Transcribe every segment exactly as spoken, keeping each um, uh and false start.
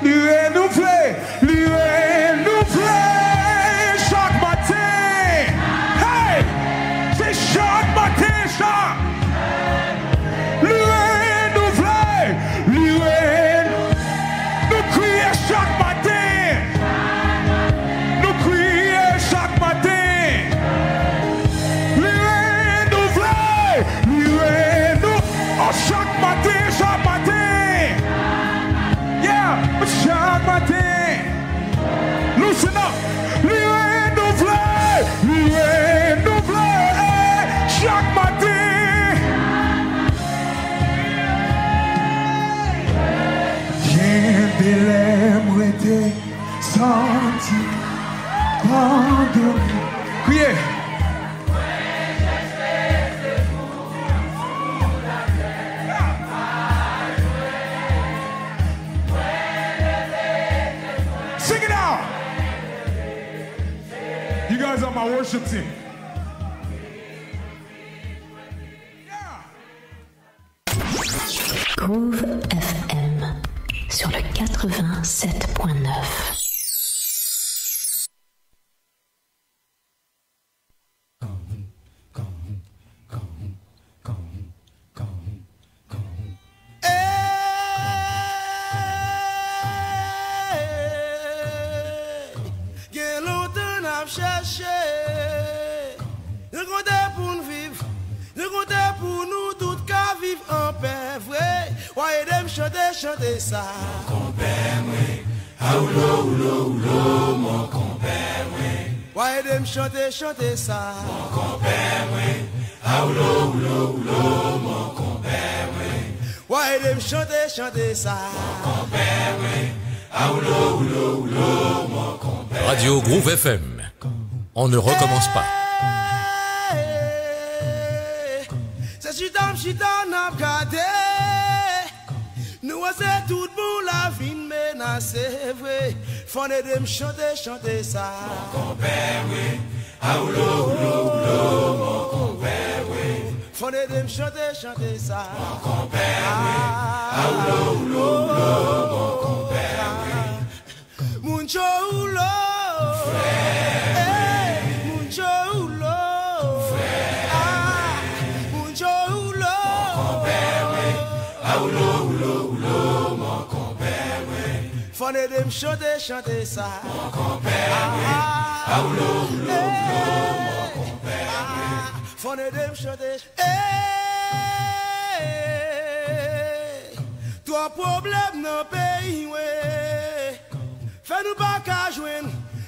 Li renouvle, li renouvle chak maten. Hey! Se chak maten sa. Li renouvle, li renouvle. Nou kriye chak maten. Nou kriye chak maten. Li renouvle, li renou-, oh, chak maten, chak maten. Yeah, chak maten. Listen up. Li renouvle, li renouvle chak maten. Gen de lè m rete santi m abandone. Kriye. Sing it out! You guys are my worship team. Yeah. Groove F M sur le quatre-vingt-sept point neuf. Gen lontan n ap chèche yon kote pou n viv, yon kote pou nou tout ka viv anpè vre. W a ede m chante, chante sa. Mon konpè mwen, a oulo, oulo, oulo, mon konpè mwen. W a ede m chante, chante sa. Mon konpè mwen, a oulo, oulo, oulo, mon konpè mwen. W a ede m chante, chante sa. Mon konpè mwen, a oulo, oulo, oulo, mon konpè. Radio Groove F M. On ne recommence pas. Se chita m chita n ap gade. Nou wè se tout bon la vin menase vre. Fò n ede m chante, chante sa. Mon konpè mwen, a oulo, oulo, oulo, mon konpè mwen. Fò n ede m chante, chante sa. Mon konpè mwen, a oulo, oulo, oulo, mon konpè mwen. Moun cho oulo. Frè. Ey, moun cho oulo. Frè. Ah, moun cho oulo. Mon konpè mwen, a oulo, oulo, oulo, mon konpè mwen. Fò n ede m chante, chante sa. Mon konpè mwen, a oulo, oulo, oulo, mon konpè mwen. Fò n ede m chante. Ey, twòp pwoblèm nan peyi mwen. Fè nou pa ka jwenn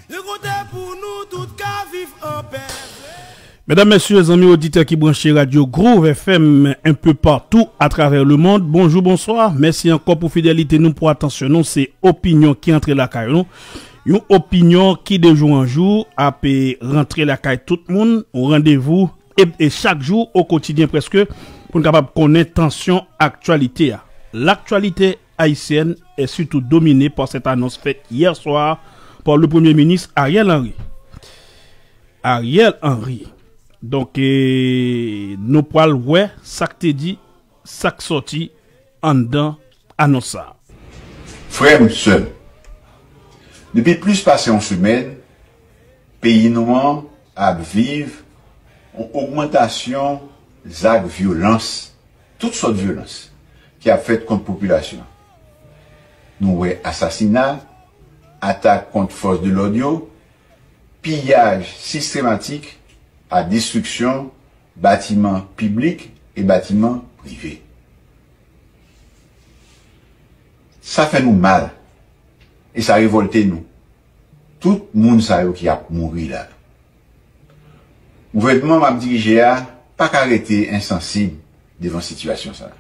yon kote pou nou tout ka viv anpè. Medam, mesye, zanmi oditè ki branche radyo Groove F M un peu partout à travers le monde, bonjou, bonswa. Mèsi ankò pou fidelite nou, pou atansyon nou. Se opinyon ki antre lakay nou. Yon opinyon ki de jou an jou ap, eh, rantre lakay tout moun. Yon randevou e, e chak jou o kotidyen prèske pou n kapab konnen tansyon aktyalite a. L'actualité haïtienne est surtout dominée par cette annonce faite hier soir par le Premier ministre Ariel Henry. Ariel Henry. Donk, eh, nou pral wè sa k te di, sa k sòti anndan anons sa a. Frè m, sè m, depi plis pase yon semèn, peyi nou an ap viv yon ogmantasyon zak vyolans, tout sòt vyolans, ki ap fèt kont popilasyon. Nou wè asasina, atak kont fòs de lòd yo, piyaj sistematik ak destriksyon batiman piblik e batiman prive. Sa fè nou mal e sa revòlte nou. Tout moun sa yo ki ap mouri la. Gouvènman m ap dirije a pa ka rete ensansib devan sitiyasyon sa a.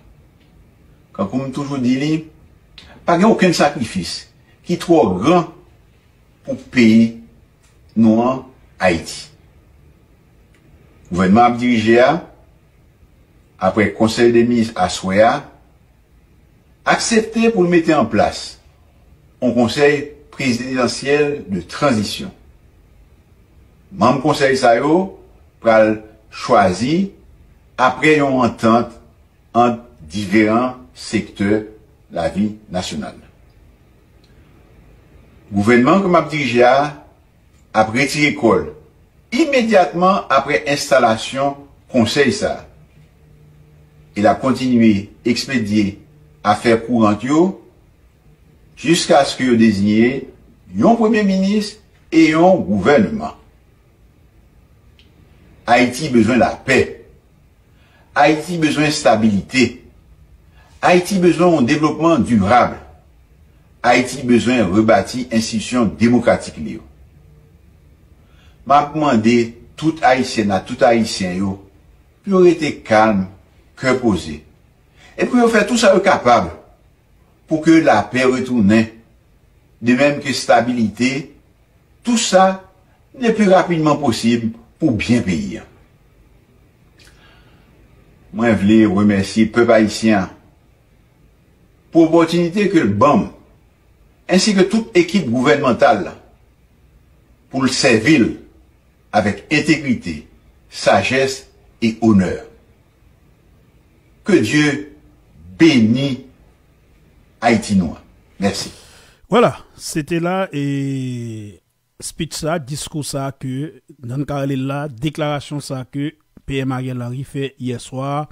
Kankou m toujou di li, pa gen okenn sakrifis ki twò gran pou peyi nou an, Ayiti. Gouvènman ap dirije a, apre Konsèy de Minis aswè a, aksepte pou l mete an plas yon Konsèy Prezidansyèl de Tranzisyon. Manm Konsèy sa yo pral chwazi apre yon antant ant diferan sektè lavi nasyonal. Gouvènman ke m ap dirije a ap retire kò l imedyatman apre enstalasyon konsèy sa a. E l ap kontinye ekspedye afè kourant yo jiskaske yo deziye yon premye minis e yon gouvènman. Ayiti bezwen lapè. Ayiti bezwen stabilite. Ayiti bezwen yon devlopman dirab. Ayiti bezwen rebati enstitisyon demokratik li yo. M ap mande tout Ayisyèn ak tout Ayisyen yo pou yo rete kalm, kè poze, e pou yo fè tou sa yo kapab pou ke lapè retounen, de menm ke stabilite, tou sa le pli rapidman posib pou byen peyi a. Mwen vle remèsye pèp ayisyen an pou opòtinite ke l ban m, ensi ke tout ekip gouvènmantal la, pou l sèvi l avèk entegrite, sajès e onè. Ke Dye beni Ayiti nou an. Mèsi. Vwala, se te la e speech sa, diskou sa ke nan ka rele l la, deklarasyon sa ke P M Ariel Henry fè yè swa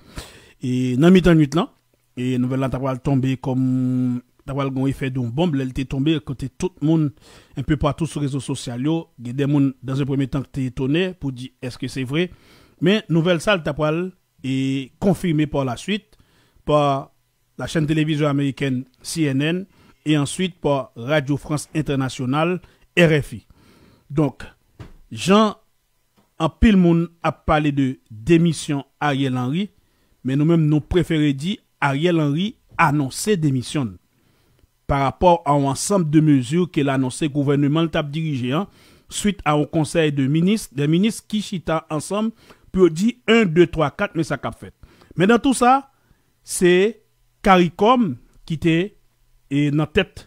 e nan mitan nwit lan. E nouvèl la ta pral tonbe kòm ta pral gon efè de yon bonb lè l te tonbe kote tout moun enpe patou sou rezo sosyal yo gen de moun dans un premier temps ki te etone pou di èske se vre. Men nouvèl sa l ta pral e konfime pa la suite pa la chaîne télévision américaine C N N e answit pa Radio France Internationale, R F I. Donk, jan anpil moun ap pale de demisyon Ariel Henry, men nou menm nou prefere di Ariel Henry anonse demisyon l pa rapò a yon ansanm de mezi ke l anonse gouvèneman l t ap dirije an, swit a yon konsèy de minis, de minis ki chita ansanm pou yo di en, de, twa, kat, men sa k ap fèt. Men nan tou sa, se Karikòm ki te e nan tèt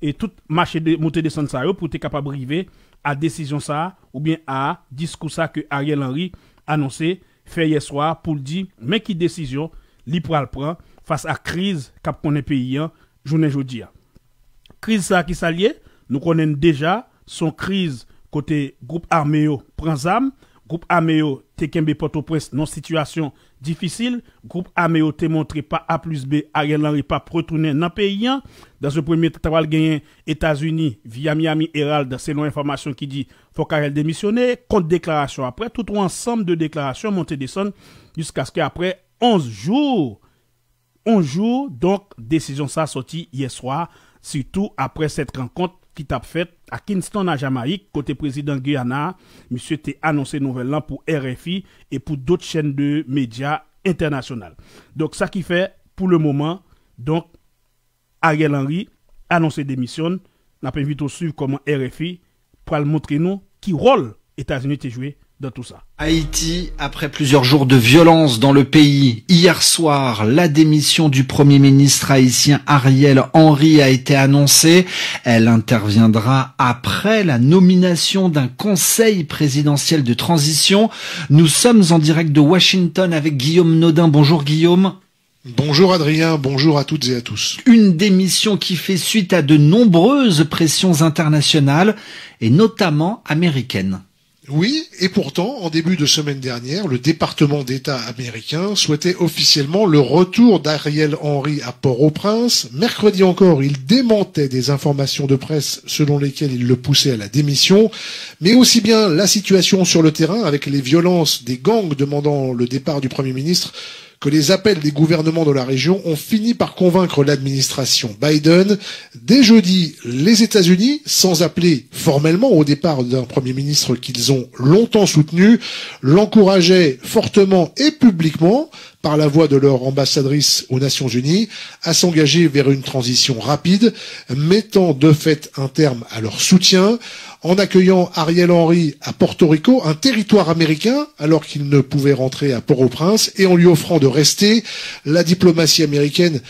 e tout mache de, monte desann sa yo pou te kapab rive a desizyon sa oubyen a diskou sa ke Ariel Henry anonse fè yè swa pou l di men ki desizyon li pral pran fas a kriz k ap konnen peyi an jounen jodi a. Kriz sa ki sa l ye? Nou konnen n deja se yon kriz kote gwoup ame yo pran zam, gwoup ame yo te kenbe Pòtoprens nan yon sitiyasyon difisil, gwoup ame yo te montre pa A plis B Ariel Henry p ap retounen nan peyi an. Dans un premier temps ta pral genyen Etazini via Miami Herald selon enfòmasyon ki di fòk Ariel demisyone, kont deklarasyon aprè tout yon ansanm de deklarasyon monte desann jiskaske aprè onz jou. Onz jou, donk desizyon sa sòti yè swa, sitou aprè sèt rankont ki t ap fèt a Kingston a Jamayik kote prezidan Giyana a, misye te anonse nouvèl lan pou R F I e pou dòt chèn de medya entènasyonal. Donk sa ki fè pou le moman, donk Ariel Henry anonse demisyon l, n ap envite w swiv kòman R F I pral montre nou ki wòl Etazini te jwe dans tout ça. Haïti, après plusieurs jours de violence dans le pays, hier soir, la démission du Premier ministre haïtien Ariel Henry a été annoncée. Elle interviendra après la nomination d'un conseil présidentiel de transition. Nous sommes en direct de Washington avec Guillaume Nodin. Bonjour Guillaume. Bonjour Adrien, bonjour à toutes et à tous. Une démission qui fait suite à de nombreuses pressions internationales, et notamment américaines. Oui, et pourtant, en début de semaine dernière, le département d'État américain souhaitait officiellement le retour d'Ariel Henry à Port-au-Prince. Mercredi encore, il démentait des informations de presse selon lesquelles il le poussait à la démission. Mais aussi bien la situation sur le terrain, avec les violences des gangs demandant le départ du Premier ministre, que les appels des gouvernements de la région ont fini par convaincre l'administration Biden. Dès jeudi, les États-Unis, sans appeler formellement au départ d'un Premier ministre qu'ils ont longtemps soutenu, l'encourageaient fortement et publiquement par la voix de leur ambassadrice aux Nations Unies, à s'engager vers une transition rapide, mettant de fait un terme à leur soutien, en accueillant Ariel Henry à Porto Rico, un territoire américain, alors qu'il ne pouvait rentrer à Port-au-Prince, et en lui offrant de rester. La diplomatie américaine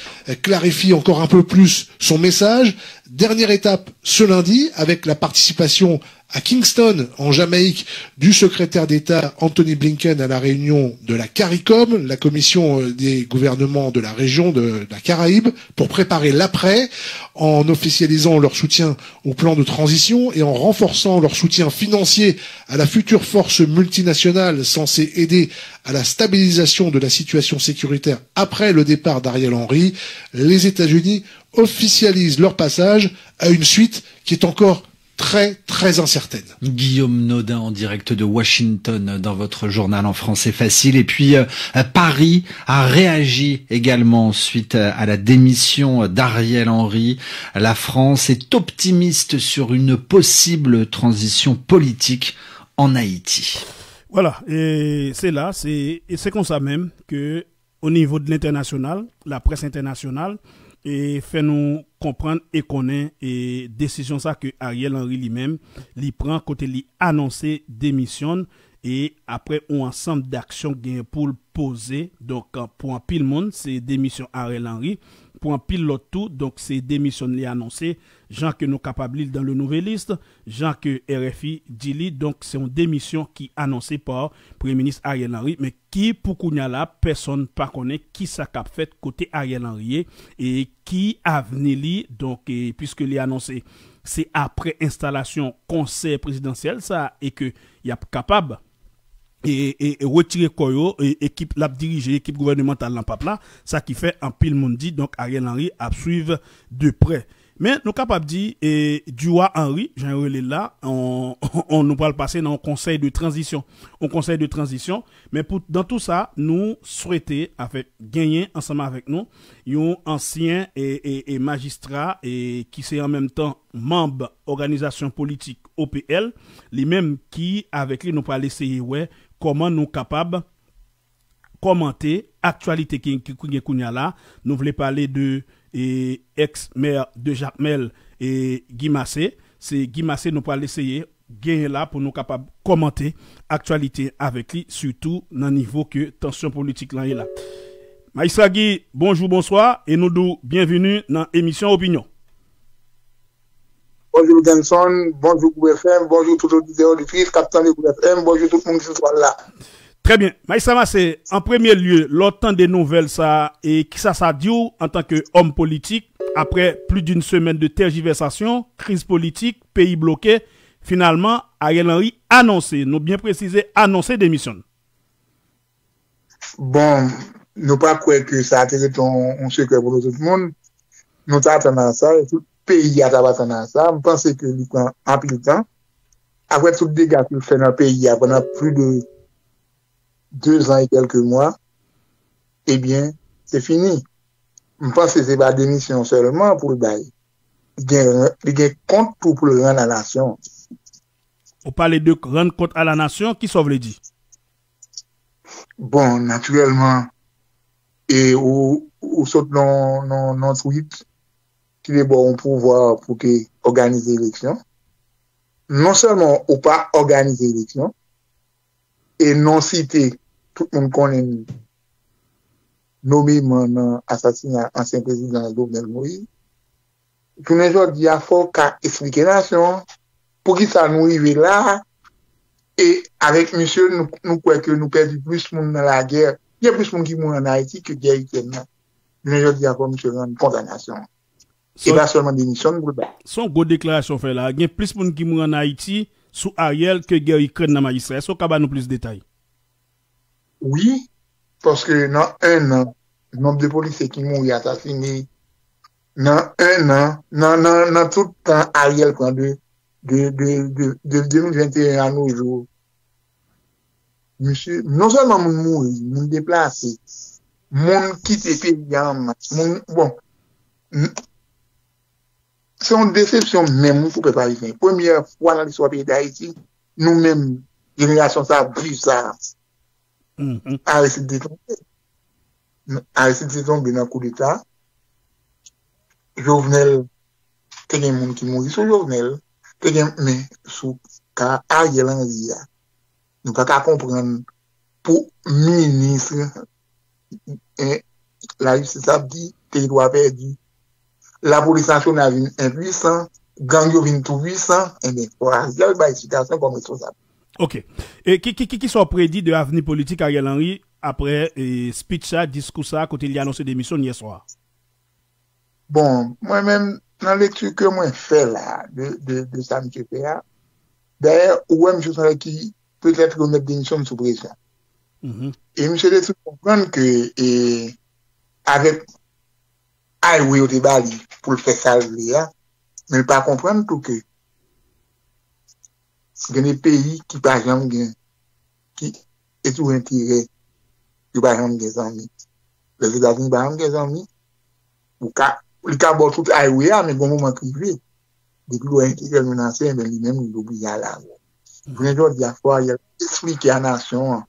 clarifie encore un peu plus son message. Dernière étape ce lundi avec la participation À Kingston, en Jamaïque, du secrétaire d'État Antony Blinken à la réunion de la CARICOM, la commission euh, des gouvernements de la région de la Caraïbe, pour préparer l'après, en officialisant leur soutien au plan de transition et en renforçant leur soutien financier à la future force multinationale censée aider à la stabilisation de la situation sécuritaire après le départ d'Ariel Henry. Les États-Unis officialisent leur passage à une suite qui est encore très, très incertaine. Guillaume Naudin en direct de Washington dans votre journal en français facile. Et puis, euh, Paris a réagi également suite à la démission d'Ariel Henry. La France est optimiste sur une possible transition politique en Haïti. Voilà, e se la, se e se konsa menm ke o nivo de lentènasyonal, laprès entènasyonal, e fè nou konprann e konnen e desizyon sa ke Ariel Henry li menm li pran kote li anonse demisyon l e apre yon ansanm daksyon k genyen pou l poze. Donk pou anpil moun se demisyon Ariel Henry, pou anpil lòt tou donk se demisyon l li anonse, jan ke nou kapab li l dans le Nouvelliste, jan ke R F I di li. Donk se yon demisyon ki anonse pa Premye Minis Ariel Henry, men ki pou kounya la pèsonn pa konnen kisa k ap fèt kote Ariel Henry ye e ki avni li. Donk e, piske li anonse se apre enstalasyon konsèy prezidansyèl sa e ke y ap kapab e, e, e retire kò yo e, ekip l ap dirije, ekip gouvènemantal lan p ap la, sa ki fè anpil moun di donk Ariel Henry ap swiv de prè. Men nou kapab di e, du roi Henry, jan yo rele l la, on, on, nou pral pase nan yon konsèy de tranzisyon. Yon konsèy de tranzisyon, men pou, dans tout sa, nou swete avèk genyen ansanm avèk nou yon ansyen e, e, e majistra e ki se an menm tan manm òganizasyon politik O P L, li menm ki avèk li nou pral eseye wè kòman nou kapab kòmante aktyalite ki, ki, ki gen kounya la. Nou vle pale de e, ex mè de Jakmèl e Guy Massé. Se Guy Massé nou pral eseye genyen la pou nou kapab kòmante aktyalite avèk li, sitou nan nivo ke tansyon politik lan ye la. Majistra Guy, bonjou, bonswa, e nou di w byenvini nan emisyon Opinyon. Bonjou Louganson, bonjou Group F M, bonjou tout oditè oditris k ap tande Group F M, bonjou tout moun ki sou twal la. Trè byen. Majistra Massé, an premye lye, lè w tande nouvèl sa a, e kisa sa di w antanke òm politik, apre plis d'une semaine de tergiversation, kriz politik, peyi bloke, finalman, Ariel Henry anonse, nou byen presize, anonse demisyon l? Bon, nou pa kwè ke sa te rete yon, yon sekrè pou nou tout moun. Nou t atann a sa, e tout peyi a t ap atann a sa. M panse ke li pran anpil tan. Apre tout dega ke l fè nan peyi a pandan plis de de zan e kèlke mwa, ebyen, se fini. M panse se pa demisyon sèlman pou l bay. Li gen, li gen kont tou pou l rann a nasyon. Ou pale de rann kont a la nasyon, kisa w vle di? Bon, natirèlman, e ou, ou sot nan, nan, nan tweet ki te ba w yon pouvwa pou te òganize eleksyon. Non sèlman ou pa òganize eleksyon, e non site tout moun konnen nomeman nan asasina ansyen prezidan Jovenel Moïse. Jounen jodi a, fò w ka esplike nasyon an poukisa nou rive la a, e avèk misye, nou, nou kwè ke nou pèdi plis moun nan lagè. Gen plis moun ki mouri ann Ayiti ke gè Ikrèn nan. Jounen jodi a, fò misye rann kont a nasyon an. E pa sèlman demisyon n pou l bay. Se yon gwo deklarasyon w fè la. Gen plis moun ki mouri ann Ayiti sou Ariel ke gè Ikrèn nan, majistra. Èske w ka ba nou plis detay? Wi, paske nan en an, nonb de polisye ki mouri asasine, nan en an, nan, nan, nan tout tan Ariel pran de, de, de, de, de de mil venteyen a nos jours, misye, non sèlman moun mouri, moun deplase, moun kite peyi a an mas, moun, bon, se yon desepsyon menm wi pou pèp ayisyen. Premyè fwa nan listwa peyi Dayiti, nou menm, jenerasyon sa ap viv sa. Aristide te tonbe. Aristide te tonbe nan koudeta. Jovenel, te gen moun ki mouri sou Jovenel. Te gen, men sou ka Ariel Henry a, nou pa ka konprann pou minis, en, lajistis ap di teritwa pèdi, lapolis nasyonal vin enpwisan, gang yo vin tou pwisan, enben, fò Ariel bay eksplikasyon kòm responsab. Ok. E ki, ki, ki, ki sa w predi de avni politik Ariel Henry apre e, speech sa, diskou sa, kote li anonse demisyon l yè swa? Bon, mwen menm, nan lekti ke mwen fè la, de, de, de sa misye fè a, dayè, ou wè misye se yon nèg ki petèt remèt demisyon l sou presyon. Mhm. E misye te tou konprann ke e, avèk highway yo te ba li pou l fè sa l vle a, men l pa konprann tou ke gen de peyi ki pa janm gen, ki e tou enterè, yo pa janm gen zanmi. Lèzetazini pa janm gen zanmi. Ou ka, li ka ba w tout highway a, men gon moman k rive, depi w wè enterè l menase, men li menm li oblije ale avè w. Jounen jodi a, fò Ariel eksplike a nasyon an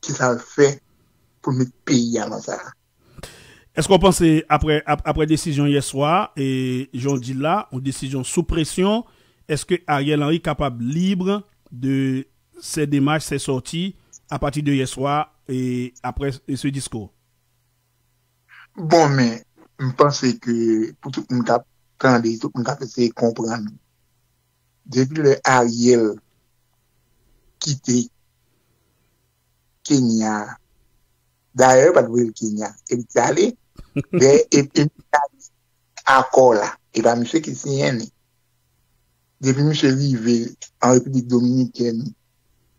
ki sa l fè pou l met peyi a nan sa a. Èske w panse apre, ap- apre desizyon yè swa, e jan w di l la, yon desizyon sou presyon, èske Ariel Henry kapab lib de ses démarches, ses sorties, apati de yè swa, e apre se diskou? Bon, men, m panse ke pou tout moun k ap tande, tout moun k ap eseye konprann, depi lè Ariel kite Kenya, dayè, yo pa t voye l Kenya, epi l t ale, dayè, epi l t ale akò la, e pa misye ki siyen li. Depi misye rive an Repiblik Dominikèn,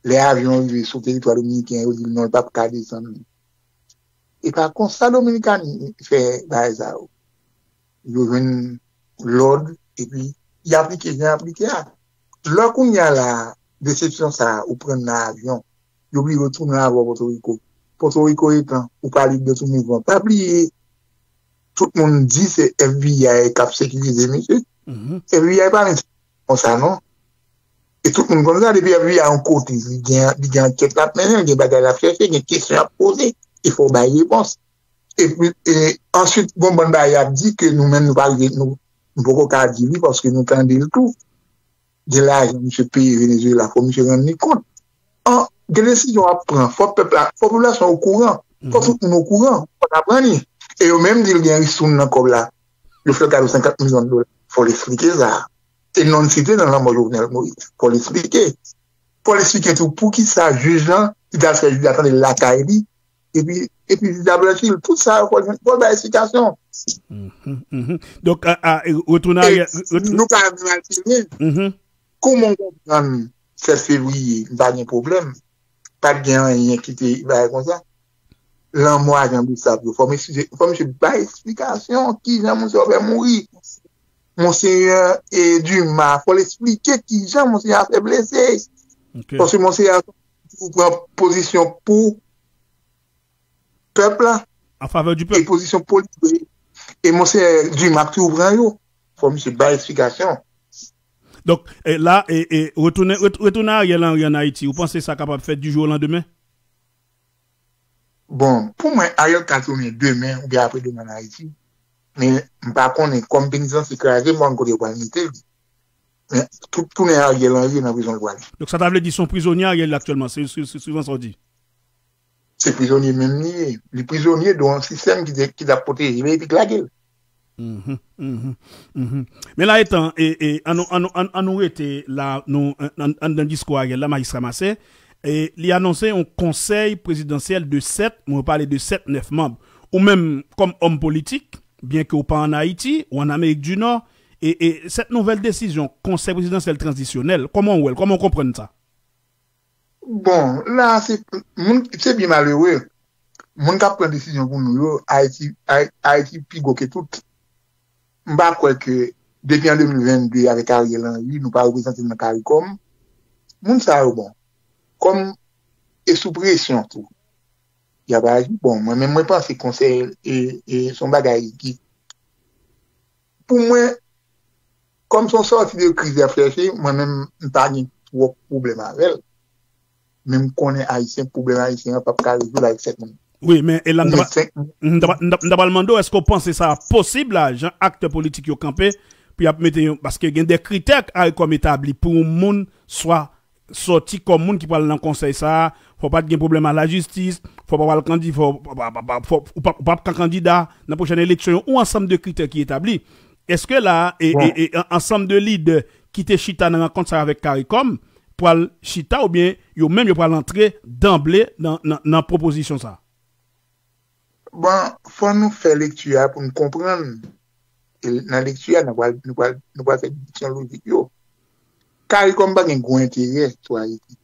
lè avyon rive sou teritwa dominiken, yo di l non, l p ap ka desann. E pa konsa Dominikani fè bagay sa yo. Yo jwenn lòd, epi y aplike jan y aplike a. Lè kounye a la, desepsyon sa a ou pran nan avyon, yo oblije retounen avè w Pòtoriko. Pòtoriko etan, ou pa lib de tout mouvman. Pa bliye, tout moun di se F B I k ap sekirize misye. Mhm. F B I pa menm konsa, non. E tout moun konn sa, depi F B I yon kote, li gen, li gen ankèt l ap mennen, li gen bagay l ap chèche, gen kesyon y ap poze, e fò w bay repons. Epi, e, answit, gon bann bagay y ap di ke nou menm nou pa rive, nou, nou poko ka di li paske nou tande l tou. Gen lajan misye peye Venezuela, fò misye rann li kont. An, gen desizyon w ap pran, fò pèp la, fò popilasyon okouran, fò tout moun okouran, fò n aprann li. E yo menm di l gen ristoun nan kòb la, yo fè l kado senkant milyon dola, fò l eksplike sa. E non l site nan lanmò Jovenel Moïse, fò l eksplike. Fò l eksplike tou poukisa jij lan, li t al fè jij la tande l lakay li, epi, epi jij la blanchi l. Tout sa yo fò l, fò l bay eksplikasyon. Mhm, mhm. Donk, a, a, e, retounen E aryè, re- nou ka menm al pi lwen. Mhm. Kòman w konprann sèt fevriye, m pa gen pwoblèm. Pa t gen anyen ki te bay konsa. Lanmò ajan Brisap yo. Fò misye, fò misye bay eksplikasyon kijan moun sa yo fè mouri. Monseyè e Dumas, fò l eksplike kijan Monseyè a fè blese. Ok. Paske Monseyè a toujou pran pozisyon pou pèp la. An favè di pèp. E pozisyon politik. E Monseyè Dumas toujou pran yo. Fò misye bay eksplikasyon. Donk, e, la, e, e, retounen, ret- retounen Ariel Henry ann Ayiti, ou panse sa kapab fèt di jou o landemen? Bon, pou mwen, Ariel ka tounen demen oubyen apre demen ann Ayiti. Men, m pa konnen, kòm penitansye kraze, m pa konn kote yo pral mete li. Men, tout tounen Ariel Henry nan prizon l pral. Donk, sa ta vle di se yon prizonye Ariel aktyèlman, se, se, se, se sa w di? Se prizonye menm li ye. Li prizonye de yon sistèm ki te, ki t ap pwoteje l epi k lage l. Mhm, mhm, mhm. Men la etan, e, e, an nou, an nou, an, an nou rete la, nou, an, an, anndan diskou Ariel la, Majistra Marcin, e, li anonse yon konsèy prezidansyèl de sèt, mwen pale de sèt, nèf manm. Ou menm, kòm òm politik, byen ke w pa ann Ayiti, ou ann Amerik di Nò, e, e sèt nouvèl desizyon, konsèy prezidansyèl tranzisyonèl, kòman w wè l, kòman w konprann sa? Bon, la, se, moun, se byen malere. Moun k ap pran desizyon pou nou yo, Ayiti, Ay- Ayiti pi gwo ke tout. M pa kwè ke depi an de mil venn de avèk Ariel Henry, nou pa reprezante nan CARICOM. Moun sa yo, bon, kòm e sou presyon tou, y ap aji. Bon, mwen menm, mwen panse konsèy e, e se yon bagay ki, pou mwen, kòm se yon sòti de kriz y ap chèche, mwen menm, m pa gen twòp pwoblèm avè l. Men m konnen Ayisyen, pwoblèm Ayisyen an p ap ka rezoud avèk sèt moun. Wi, men e la m ta Oubyen pa- senk moun. M ta pa- m ta- m ta pral mande w, èske w panse sa posib la, jan aktè politik yo kanpe, pou y ap mete yon, paske gen de kritè k CARICOM etabli pou yon moun swa sòti kòm moun ki pral nan konsèy sa a, fò pa t gen pwoblèm a lajistis, fò pa pral kandi, fò, fò, fò, fò, fò, ou pa, ou pa ka kandida nan pwochèn eleksyon yo, yon ansanm de kritè ki etabli. Èske la, e, e, e an- ansanm de lidè ki te chita nan rankont sa avèk Caricom, pral chita oubyen yo menm yo pral antre danble nan, nan, nan pwopozisyon sa? Bon, fò nou fè lekti a pou n konprann. E nan lekti a, nou pral, nou pral, nou pral fè dedikisyon lojik yo. Caricom pa gen gwo enterè sou Ayiti.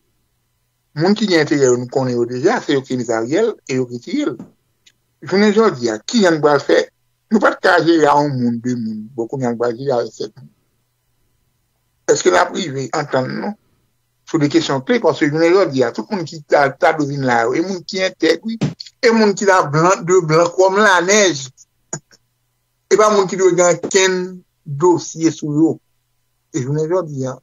Moun ki gen enterè yo, nou konnen yo deja, se yo ki te met Ariel e yo ki tire l. Jounen jodi a, ki jan n pral fè? Nou pa t ka jere a yon moun, de moun. Bon, kounye a n pral jere avèk sèt moun. Èske n ap rive antann nou sou de kesyon kle? Paske jounen jodi a, tout moun ki ta, ta dwe vin la yo, e moun ki entèg, wi, e moun ki ta blan, de blan kòm lanèj. E pa moun ki dwe gen ankenn dosye sou yo. E jounen jodi a,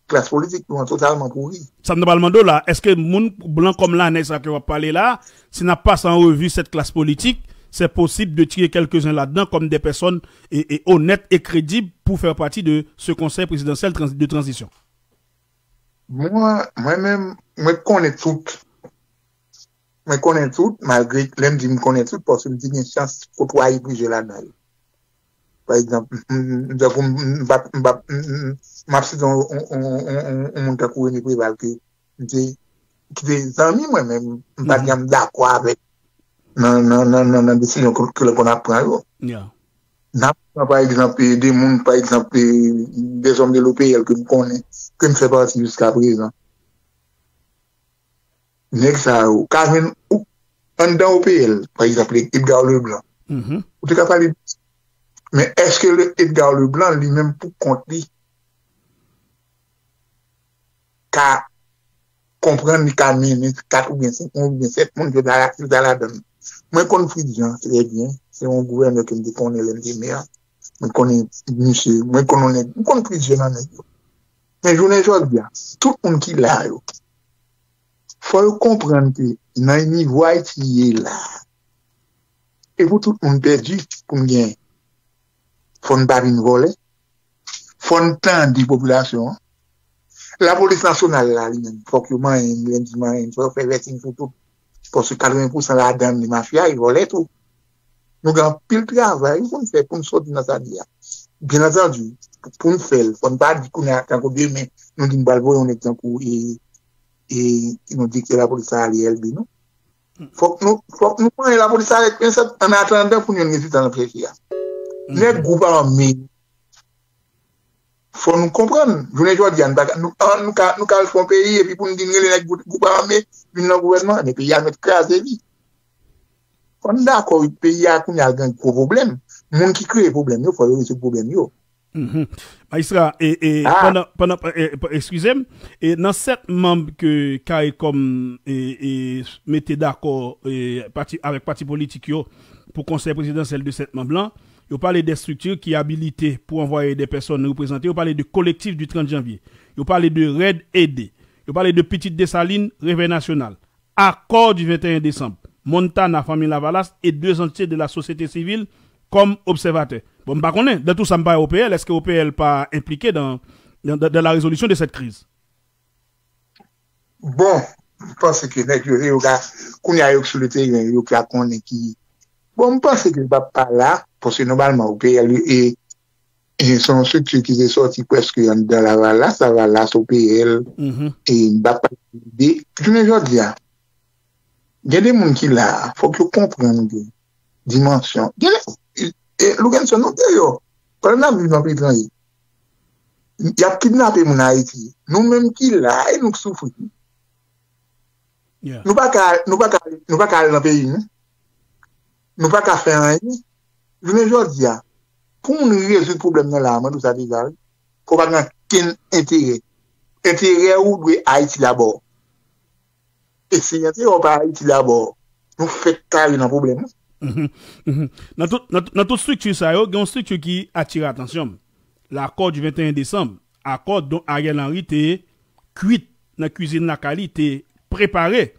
klas politik nou an totalman pouri. Sa m nan pral mande w la, èske moun blan kòm lanèj sa ke w ap pale la, si n ap pase an revi cette classe politique, c'est possible de tirer quelques-uns là-dedans comme des personnes et, et honnêtes et crédibles pour faire partie de ce conseil présidentiel trans- de transition? Mwen, mwen menm, mwen konnen tout. Mwen konnen tout, malgre lè m di m konnen tout, paske m te gen chans kotwaye plizyè ladan yo. Pa egzanp, m, m, m, tankou m, m, m, m, m ap site yon, yon, yon, yon, yon, yon moun tankou René Préval ke m te, ki te zanmi mwen, men m pa t janm dakò avèk nan, nan, nan, nan, nan desizyon ke, ke l konn ap pran yo. N ap pran, pa egzanp, de moun, pa egzanp, de zòm de l'O P L ke m konnen, ke m fè pati jiska prezan. Nèg sa yo, ou ka jwenn ou anndan O P L, pa egzanp, Edgar Leblanc. Ou te ka pale de. Men èske Edgar Leblanc, li menm pou kont li, ka konprann li ka mennen kat oubyen senk moun oubyen sèt moun, jodi a rezilta ladan l. Mwen konn Fritz Jean trè byen. Se yon gouvènè ke m te konnen lè m te mè. Mwen konnen misye, mwen konn yon nèg, mwen konn plizyè nan nèg yo. Men jounen jodi a, tout moun ki la yo, fò yo konprann ke nan nivo Ayiti ye la, e pou tout moun pèdi pou n genyen. Fò n pa vin vòlè. Fò n tande popilasyon an. Lapolis nasyonal la, li menm, fòk yo manyen, lendi manyen, fò yo fè vèting sou tout. Paske katreven pousan ladan li mafya, e vòlè tou. Nou gen anpil travay pou n fè pou n soti nan sa n ye a. Byen antandi, pou n fè l, fò n pa di kounye a, tankou demen, nou di n pral voye yon nèg tankou e, e, e nou di ke lapolis sa ale L B, non. Fòk nou, fòk nou manyen lapolis sa avèk pens, an atandan pou n jwenn rezilta n ap chèche a. Nèg gwoup ame, fò nou konprann, jounen jodi a, nou pa ka, nou, an, nou ka, nou ka al fè yon peyi, epi pou n di n rele nèg gwoup, gwoup ame, vin nan gouvènman, men peyi a mèt kraze li. Fò n dakò, wi, peyi a kounye a gen gwo pwoblèm. Moun ki kreye pwoblèm yo, fò yo rezoud pwoblèm yo. Majistra, e, e, pandan, pandan, e, e, eskize m, e nan sèt manm ke Caricom, e, e, mete dakò, e, pati, avèk pati politik yo pou konsèy prezidansyèl de sèt manm lan, yo pale de strikti ki abilite pou anvwaye de pèsòn reprezante, yo pale de Collectif du trente janvier, yo pale de Red Aidé, yo pale de Pitit Desalin, Revèy Nasyonal, Accord du vingt et un décembre, Montana, Fanmi Lavalas e de antite de la sosyete sivil kòm obsèvatè. Bon, m pa konnen, dans tout ça, m pa wè O P L, èske O P L pa enplike dans, dans, dans, dans la résolution de cette crise? Bon, m panse ke nèg yo, yo ka, kounye a yo ki sou le teren, yo ka konnen ki. Bon, m panse ke l p ap pa la, paske nòmalman O P L e, e se yon estrikti ki te sòti prèske anndan Lavalas, Lavalas, O P L, e m p ap pale de. Jounen jodi a, gen de moun ki la a, fòk yo konprann ke dimansyon. Gen de, e, Lougenson, nou deyò, pandan n ap viv nan peyi etranje, y ap kidnape moun Ayiti. Nou menm ki la, e nou k soufri. Nou pa ka, nou pa ka, nou pa ka al nan peyi nou. Nou pa ka fè anyen. Jounen jodi a, pou moun rezoud pwoblèm nan la, mwen di w sa deja, wi. Fò pa gen ankenn enterè. Enterè ou dwe Ayiti dabò. E si enterè w pa Ayiti dabò, nou fèk kare nan pwoblèm, wi. Nan tout, nan, nan tout strikti sa yo, gen yon strikti ki atire atansyon m. L'accord du vingt et un décembre, akò dont Ariel Henry te kwit nan kwizin lakay li, te prepare.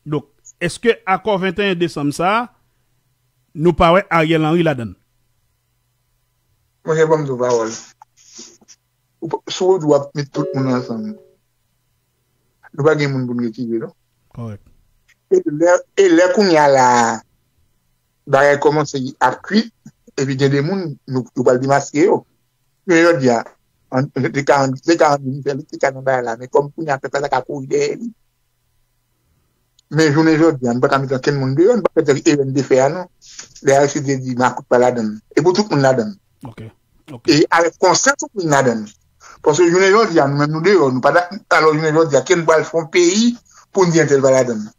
Donk, èske akò venteyen desanm sa a, nou pa wè Ariel Henry ladan l? Monchè, ban m di w pawòl. Ou p-, si w di w ap met tout moun ansanm, nou pa gen moun pou n retire, non? Kòrèk. E lè, e lè kounye a la a, bagay kòmanse ap kwit, epi gen de moun, nou, yo pral demaske yo. Men jodi a, se ka André Michel ki te ka nan bagay la, men kòm kounye a pèp la ta ka kouri dèyè li. Men jounen jodi a, nou pa ka mete ankenn moun deyò, nou pa fè erè n te fè a non. Lè Aristide di makout pa ladan l. E pou tout moun ladan l. E avèk konsyans tout moun ladan l. Paske jounen jodi a, nou menm nou deyò, nou pa alò jounen jodi a, ke n pral fè yon peyi pou n di entèl pa ladan l.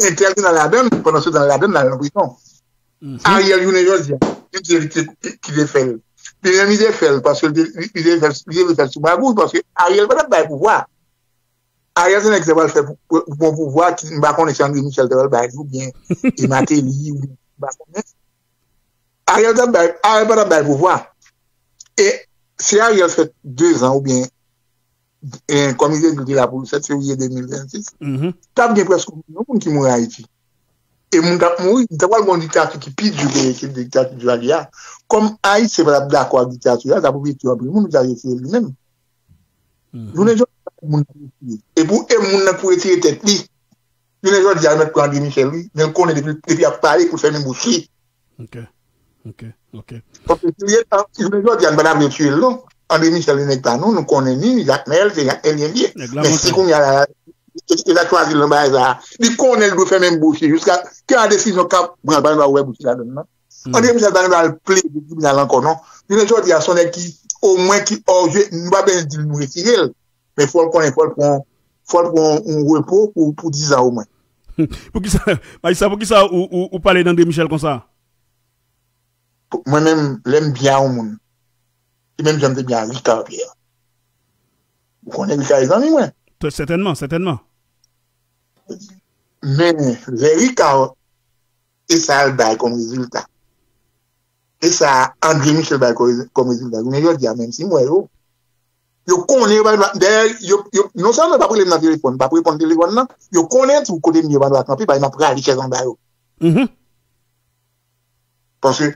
Entèl ki nan ladan l, pandan se tan ladan l, l al nan prizon. Ariel jounen jodi a, li di li te ki te fè l. Li menm li te fè l, paske li te li te fè l sou magouy, paske Ariel pa t ap bay pouvwa. Ariel se nèg ki te pral fè pou pou- pou yon pouvwa ki m pa konnen si André Michel te pral bay li oubyen e Martelly oubyen m pa konnen. Ariel t ap bay Ariel pa t ap bay pouvwa. E si Ariel fè dezan oubyen e, kòm li te di l te la pou sèt fevriye de mil vennsis, t ap gen prèske yon milyon moun ki mouri Ayiti. E moun t ap mouri, li ta pral gen yon diktati ki pi di ke ke diktati Duvalier a. Kòm Ayisyen pa t ap dakò ak diktati a, sa pou retire anpil moun, li ta retire l li menm. Jounen jodi a, moun nan retire. E pou e moun nan pou retire tèt li. Jounen jodi a, yo mèt pran André Michel, wi, men l konnen depi depi y ap pale pou l fèmen bouch li. Ok. Ok. Ok. Paske si l ye tan, jounen jodi a, n pa ta vle tiye l, non. André Michel, li nèg pa nou, nou konnen ni, Jakmèl, se Jakmèlyen li ye. Men si kounye a la, e ta chwazi l nan bagay sa a. Li konnen l dwe fèmen bouch li jiska ke la desizyon k ap pran, pa gen dwa ouvè bouch li ladan l, non. André Michel pa gen dwa al plede tribinal ankò, non. Jounen jodi a, se yon nèg ki, omwen ki òje, nou pa bezwen di l nou retire l. Men fò l konnen, fò l pran, fò l pran yon repo pou, pou dizan omwen. Poukisa, Majistra, poukisa ou, ou, ou pale d André Michel konsa? Mwen menm, lè m byen a yon moun, se menm jan m te byen a Ricard Pierre. Ou konnen Ricard e zanmi mwen. Sètènman, sètènman. Men, lè Ricard e sa l bay kòm rezilta. E sa André Michel bay kòm kòm rezilta. Jounen jodi a, menm si m wè yo, yo konnen yo pa dwa. Dayè, yo, yo, non sèlman yo p ap rele m nan telefòn, p ap reponn telefòn nan, yo konnen tou kote m ye yo pa dwa kanpe, paske m ap rale chèz anba yo. Paske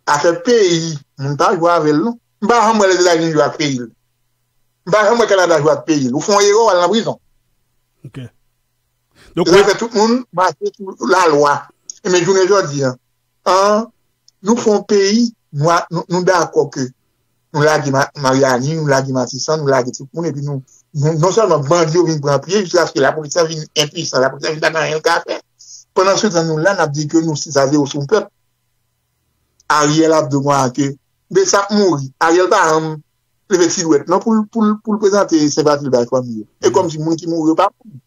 afè peyi, moun pa jwe avè l, non. M pa janm wè Lèzetazini jwe ak peyi l. M pa janm wè Kanada jwe ak peyi l. Ou fè yon erè, w al nan prizon. Ok. Donk, e sa fè tout moun mache sou lalwa. E men jounen jodi a, an, nou fè yon peyi, nou, nou, nou dakò ke nou lage Ma- Mariani, nou lage Matisan, nou lage tout moun, epi nou, nou non sèlman bandi yo vin pran pye, jiskaske lapolis la vin enpwisan, lapolis la vin pa gen anyen l ka fè. Pandan se tan, nou la, n ap di ke nou sis a zewo sou yon pèp. Ariel ap di w konsa ke Bessap mouri. Ariel pa janm leve ti dwèt non pou l pou l pou l prezante senpati l bay fanmi yo. E kòmsi moun ki mouri yo pa mouri.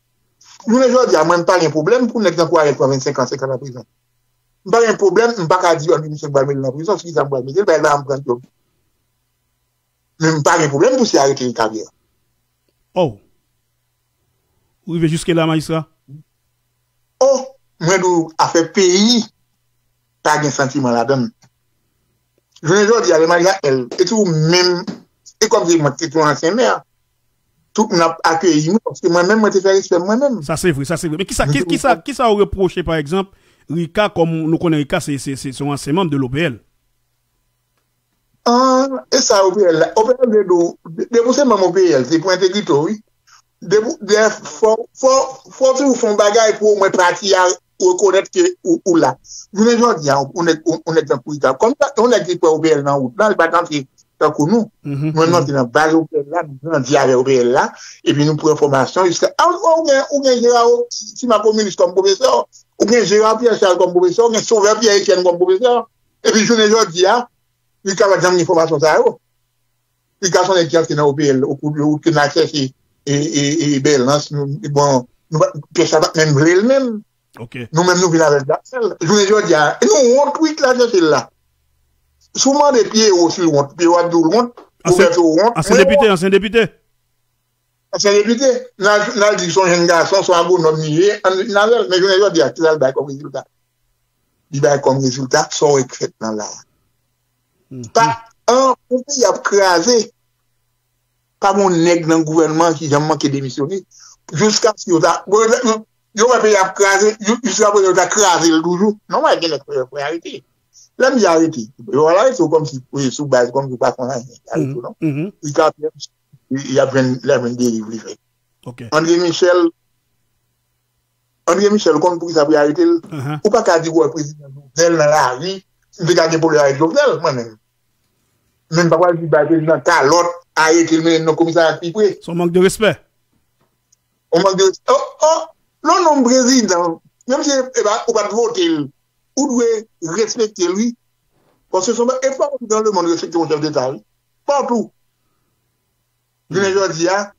Jounen jodi a, mwen m pa gen pwoblèm pou nèg tankou Ariel pran vennsenk an, senkant an prizon. M pa gen pwoblèm, m pa ka di André Michel m pral mete l nan prizon, se kisa m pral mete l, bagay la m pran djòb. Men m pa gen pwoblèm pou si arete Ricard Pierre. Oh. Ou rive jiske la, Majistra? Oh, mwen di w, afè peyi, pa gen santiman ladan l. Jounen jodi a, lè m al Jakmèl, e tou menm, e kòm se mwen ki te yon ansyen mè, tout moun ap akeyi mwen, paske mwen menm, mwen te fè respè mwen menm. Sa se vre, sa se vre. Men kisa, ki, kisa, kisa ou repwoche, pa egzanp, Ricard, kòm nou konnen Ricard, se, se, se, se yon ansyen manm de l'O P L? An, e sa O P L la. O P L vle di w, de- depi w se manm O P L, se pou entegrite w, wi. Depi w- de- fò, fò, fò w toujou fè yon bagay pou omwen pati a rekonèt ke ou, ou la. Jounen jodi a, yon nèg, yon nèg tankou Ricard, kòm yon nèg ki pran O P L nan wout la, li pa t antre tankou nou. Nou menm nou antre nan baz O P L la, nou grandi avè O P L la, epi nou pran fòmasyon jiska, a, ou gen, ou gen Gérard, ti ma kominis kòm pwofesè, ou gen Gérard Pierre Charles kòm pwofesè, ou gen Sauveur Pierre Etienne kòm pwofesè. Epi jounen jodi a, li ka pa janm gen fòmasyon sa yo. Li ka se yon nèg ki antre nan O P L, okout, okout ke n al chèche e, e, e, Bèlans, nou, bon, nou pa, pyès la pa t menm vle l menm. Ok. Nou menm nou vin avè l Jakmèl. Jounen jodi a, e nou wont wi ki t al chèche l la. Si w mande Pierrot si l wont, Pierrot ap di w l wont, Roberto wont, ansyen depite, ansyen depite. Ansyen depite, n al, n al di se yon jenn gason, se yon agwonòm li ye, ann vin avè l. Men jounen jodi a, kisa l bay kòm rezilta? Li bay kòm rezilta sa w wè k fèt nan la a. Pa, an, pou peyi ap kraze, pa gen yon nèg nan gouvènman ki janm manke demisyone. Jiskaske yo ta, yo, yo wè peyi ap kraze, yo, jiska prezan yo ta kraze l toujou. Non, mwen gen nèg fè, fè arete. Lè m di arete, yo al arete w kòmsi, wi, sou baz, kòmsi w pa konn anyen. Arete w, non? Li ka fè, y ap jwenn, l ap jwenn deriv li fè. Ok. André Michel, André Michel, ou konn poukisa pou yo arete l? Ou pa ka di w wè prezidan Jovenel nan lari, m te ka gen pwoblèm avèk Jovenel, mwen menm. Men m pa pral di bay prezidan kalòt, arete l, mennen l nan komisarya k pi pre. Se yon mank de respè. Yon mank de respè. Oh, oh, lè w nonm prezidan, menm si e pa, ou pa t vote l, ou dwe respekte l, wi. Paske se yon, e pa nan lemonn respekte yon chèf deta, wi. Patou. Jounen jodi a,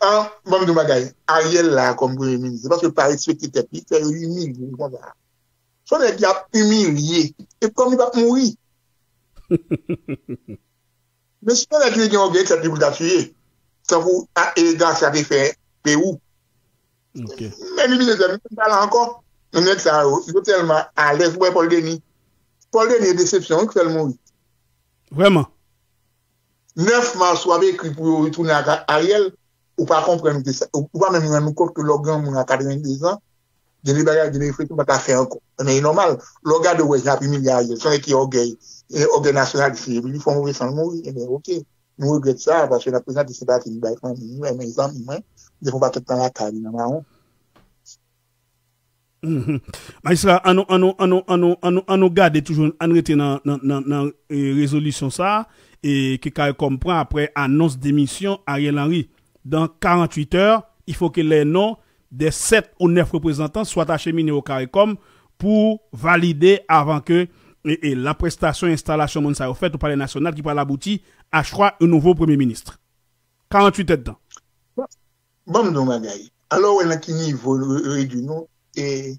an, ban m di yon bagay, Ariel la kòm premye minis, se paske l pa respekte tèt li, fè yo imilye l konsa. Se yon nèg y ap imilye. E kòm li p ap mouri. Men si yon nèg ki te gen ògèy tèt li pou l ta tiye, tankou a, e, Garcia te fè Pewou. Men li vin tèt li pa la ankò. Men nèg sa yo, yo tèlman alèz, ou wè Paul Denis. Paul Denis e desepsyon, wi, ki fè l mouri. Vrèman. Nèf mas w ap ekri pou yo retounen ak Ariel, ou pa konprann ke sa, ou pa menm rann ou kont ke lè w granmoun a katrevenndezan, gen de bagay, gen de refleksyon w pa ka fè ankò. Men e nòmal, lè w gade w wè jan y ap imilye Ariel, se yon nèg ki ògèy, e ògèy nasyonalis li, epi li fè yon move san l mouri, ebyen oke, nou regrèt sa, paske n ap prezante senpati nou bay fanmi nou, men zanmi mwen, depi yon pakèt tan lakay li nan mawon. Majistra, ann nou, ann nou, ann nou, ann nou, ann nou, ann nou gade toujou, ann rete nan, nan, nan, nan e, rezolisyon sa a, e ke CARICOM pran apre anons demisyon Ariel Henry. Dans quarante-huit heures, il faut que les noms des sept ou neuf représentants soient acheminés au CARICOM pour valider avant que e, e, la prestasyon enstalasyon moun sa yo fèt au Palais National ki pral abouti à choix un nouveau Premier ministre. Quarante-huit heures de temps. Ban m di w yon bagay. Alò, w wè nan ki nivo yo redui nou. E,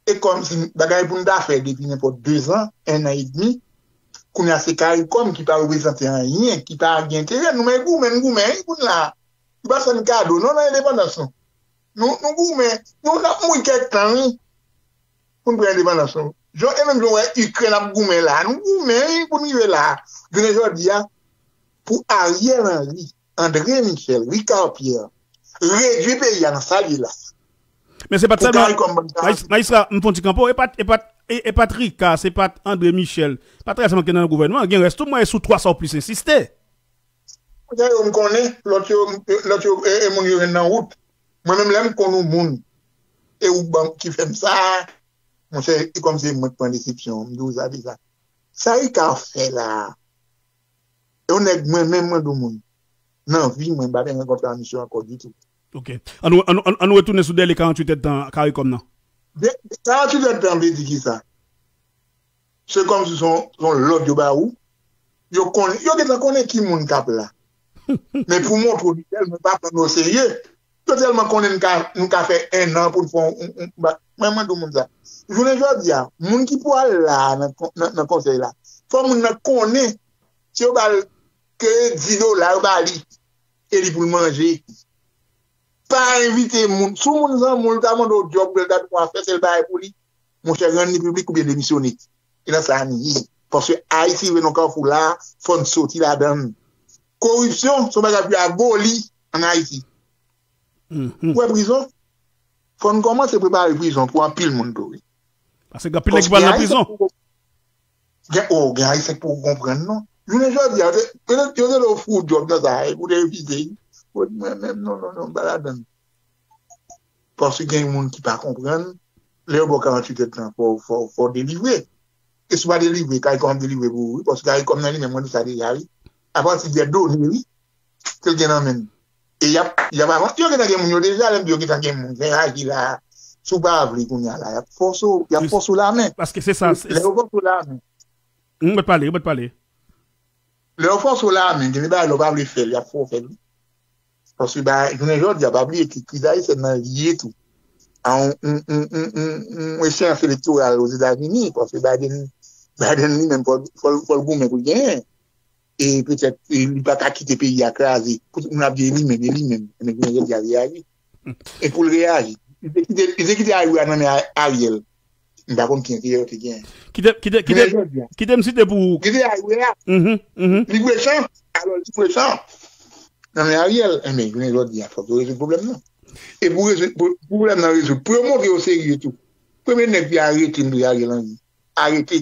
e kòmsi bagay pou n ta fè depi nenpòt dezan, ennan edmi, kounye a se CARICOM ki pa reprezante anyen, ki pa gen enterè. Nou men goumen, n goumen, wi, kounye a. Yo pa fè n kado, non, nan endepandans nou. Nou, nou goumen, nou n ap mouri kèk tan, wi. Pou n pran endepandans nou. Jan, e menm jan w wè Ikrèn ap goumen la, nou goumen, wi, pou n rive la. Jounen jodi a, pou Ariel Henry, André Michel, Ricard Pierre, redui peyi a nan sa l ye la. Men se pa t sèlman. Majistra, m fon ti kanpo, e pa t, e pa t, e, e pa t Ricard, se pa t André Michel. Pa t sèlman ki nan gouvènman, gen rès tou, mwen, e sou twa sa w plis ensiste. Monchè, yo m konnen, lòt yo, lòt yo, e, e moun yo jwenn nan wout. Mwen menm, lè m konn yon moun, e ou ban ki fè m sa, monchè, e kòmsi mwen k pran desepsyon, m di w sa deja. Sa Ricard fè la a, e yon nèg mwen menm, mwen di w moun, nan vi mwen, m pa t renkontre a misye ankò ditou. Ok. Ann nou, ann, ann, ann nou retounen sou dèle karanntuit èdtan CARICOM nan. De, karanntuit èdtan vle di kisa? Se kòmsi se yon, se yon lòd yo ba ou. Yo konnen, yo gentan konnen ki moun k ap la. Men pou montre w li tèlman pa pran nou oserye, yo tèlman konnen nou ka, nou ka fè ennan pou n fè yon, yon, yon ba-, mwen, mwen di w moun sa. Jounen jodi a, moun ki pou al la nan, nan, nan konsèy la, fò moun nan konnen si yo ba l ke dis dola, yo ba li, e li pou l manje. Pa envite moun. Si w moun zanmi w, l ta mande w djòb, oubyen l ta di w afè, se l bagay pou li. Monchè, rann li piblik oubyen demisyone. E nan sa a n ye. Paske Ayiti rive nan kafou la, fò n soti ladan l. Koripsyon, se yon bagay pou yo aboli ann Ayiti. Ou wè prizon? Fò n kòmanse prepare prizon pou anpil moun tou, wi. Paske gen anpil nèg ki pral nan prizon. Gen, oh, gen Ayisyen k poko konprann, non. Jounen jodi a, yo te, yo te, yo te lè w fou djòb nan sa, epi w te refize, wi. Mwen menm, non, non, non, m pa ladan l. Paske gen moun ki pa konprann, lè yo ba w karanntuit èdtan, fò, fò, fò w delivre. E si w pa delivre, CARICOM ap delivre pou ou, wi, paske CARICOM nan li menm, mwen di sa deja, wi. Apati de done, wi, ke l gen nan men l. E y ap, y ap avanse. Yo gentan gen moun yo deja, lè m di yo gentan gen moun, reyaji la. Si w pa vle kounye a la, y ap fòse w, y ap fòse w lamen. Paske se sa. Lè yo fòse w lamen. Ou mèt pale, ou mèt pale. Lè yo fòse w lamen, gen de bagay lè w pa vle fè l, y ap fè w fè l. Paske ba, jounen jodi a, pa bliye ke kriz ayisyèn nan lye tou a yon, yon, yon, yon, yon, yon echeyans elektoral Ozetazini, paske Biden, Biden li menm, fò, fò, fò l goumen pou l genyen. E petèt, e li pa ka kite peyi a kraze. Pou tout moun ap di e li menm, e li menm. Ebyen, jounen jodi a, li reyaji. E pou l reyaji, li te kite, li te kite Ayou a nan men A-, Ariel. M pa konn ki enterè yo te genyen. Kite, kite, kite, kite m site pou ou. Kite Ayou a. Li mechan. Alò, li mechan. Nan men Ariel. Enben, jounen jodi a, fòk yo rezoud pwoblèm nan. E pou rezoud, pou, pou pwoblèm nan rezoud, pou yo montre yo serye tou. Premye nèg ki arete, m di Ariel Henry. Arete.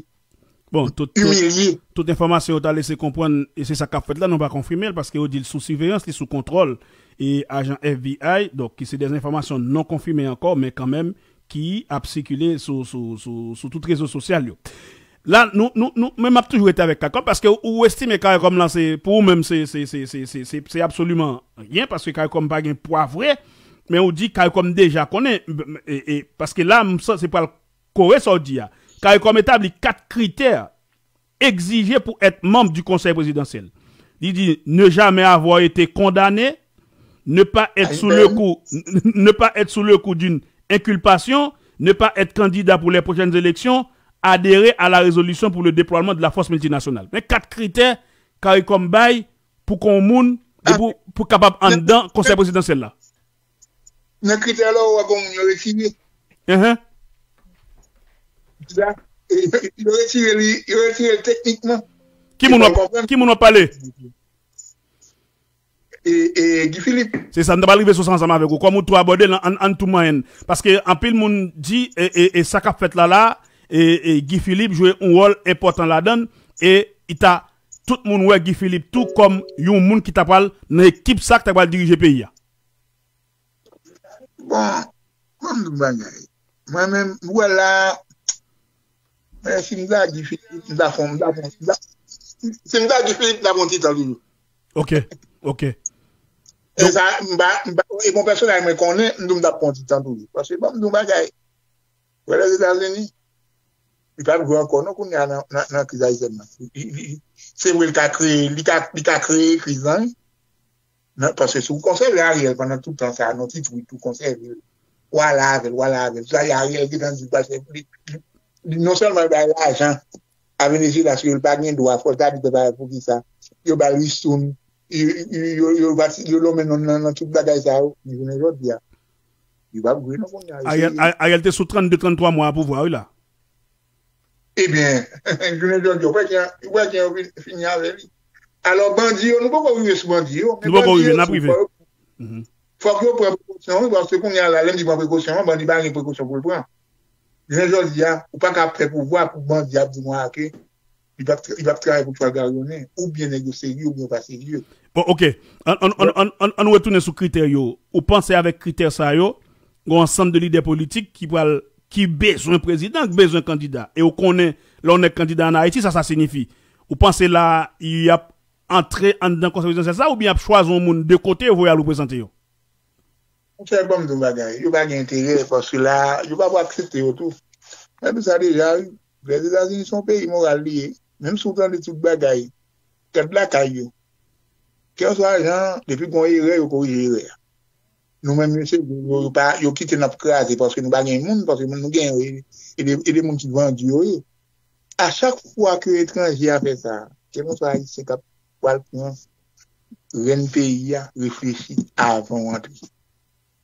Bon, tout, tout, tout enfòmasyon yo ta lese konprann, e se sa k ap fèt la, nou pa konfime l, paske yo di l sou siveyans, li sou kontwòl, e ajan F B I, donk, ki se de enfòmasyon non konfime ankò, men kanmenm, ki ap sikile sou, sou, sou, sou tout rezo sosyal yo. La, nou, nou, nou, men m ap toujou rete avèk CARICOM, paske ou estime CARICOM lan, se, pou ou menm, se, se, se, se, se, se, se absoliman anyen, paske CARICOM pa gen pwa vre, men ou di CARICOM deja konnen, e, e, paske la, m santi se pral kore sa w di a. CARICOM etabli kat kritè egzije pou être membre du Conseil présidentiel. Li di, ne jamais avoir été condamné, ne pas être sous le coup, ne pas être sous le coup d'une inculpation, ne pas être candidat pour les prochaines élections, adhérer à la résolution pour le déploiement de la force multinationale. Men kat kritè CARICOM bay pou kon moun, e pou, pou kapab anndan Konsèy Prezidansyèl la. Nan kritè la, ou wè gon moun yo retire. Enhen. Sa, yo retire li, yo retire l teknikman. Ki moun w ap, ki moun w ap pale? E, e Guy Philippe. Se sa, m ta pral rive sou sa ansanm avèk ou. Kòm ou tou abòde l, ann, ann tou manyen l. Paske anpil moun di, e, e, e sa k ap fèt la la, e, e Guy Philippe jwe yon wòl enpòtan ladan l, e li ta, tout moun wè Guy Philippe tou kòm yon moun ki ta pral nan ekip sa k ta pral dirije peyi a. Bon, ban m di w bagay. Mwen menm, ou wè la, men si m ta Guy Philippe, m ta fon, m ta fon, m ta, si m ta Guy Philippe, m ta fon ti tan toujou. Ok, ok. E sa, m pa, m pa, e bon pèsonaj mwen konnen, m di w m t ap fon ti tan toujou. Paske ban m di w bagay. Ou wè Lèzetazini, li pa t vre ankò non kounye a nan, nan, nan kriz ayisyèn nan. Li, li, li, se vre li ka kreye, li ka, li ka kreye kriz lan, wi. Non, paske si w konsève Ariel pandan tout tan sa a, nan ti twit ou konsève l, w ale avè l, w ale avè l. Sa Ariel gentan di l pral fè, li, li, li non sèlman l bay lajan a Venezuela, si l pa gen dwa, fò l ta di pèp la poukisa yo ba l ristoun, yo, yo, yo, yo, yo lonmen non nan, nan tout bagay sa yo. Men jounen jodi a, yo p ap vre non kounye a. Yo Ariel, serye. Ariel te sou trannde, tranntwa mwa pouvwa wi la. Ebyen, jounen jodi a, ou wè jan, ou wè jan yo fin, fini avè li. Alò, bandi yo, nou poko rive sou bandi yo. Men Nou poko bandi rive, yo n ap tou, rive. Fò yo, Mhm. fòk yo pran prekosyon, wi, paske kounye a la, lè m di pran prekosyon an, bandi pa gen prekosyon pou l pran. Jounen jodi a, ou pa ka ap fè pouvwa pou bandi ap di mwen ke li p ap, li p ap travay pou Tralgaryonnen, oubyen nèg yo serye, oubyen yo pa serye. Bon, ok. Ann, ann, ann, ann, ann, ann retounen sou kritè yo. Ou panse avèk kritè sa yo, gen yon ansanm de lidè politik ki pral, ki bezwen prezidan, ki bezwen kandida. E ou konnen, lè yon nèg kandida ann Ayiti, sa sa siyifi. Ou panse la, y ap antre anndan konsèy prezidansyèl sa, oubyen y ap chwazi yon moun de kote, yo voye al reprezante yo? Monchè, ban m di w bagay, yo pa gen enterè, paske la, yo pa pou aksepte yo tou. Mwen di sa deja, wi. Lèzetazini se yon peyi moral li ye. Menm si w tande tout bagay, gad lakay yo. Kèlkeswa jan, depi gon erè, yo korije erè a. Nou menm, mesye, yo, yo pa, yo kite n ap kraze, paske nou pa gen moun, paske moun nou gen yo, e, e de, e de moun ki vandi yo ye. A chak fwa ke etranje a fè sa, kèlkeswa Ayisyen k ap pral pran rèn peyi a, reflechi avan w antre.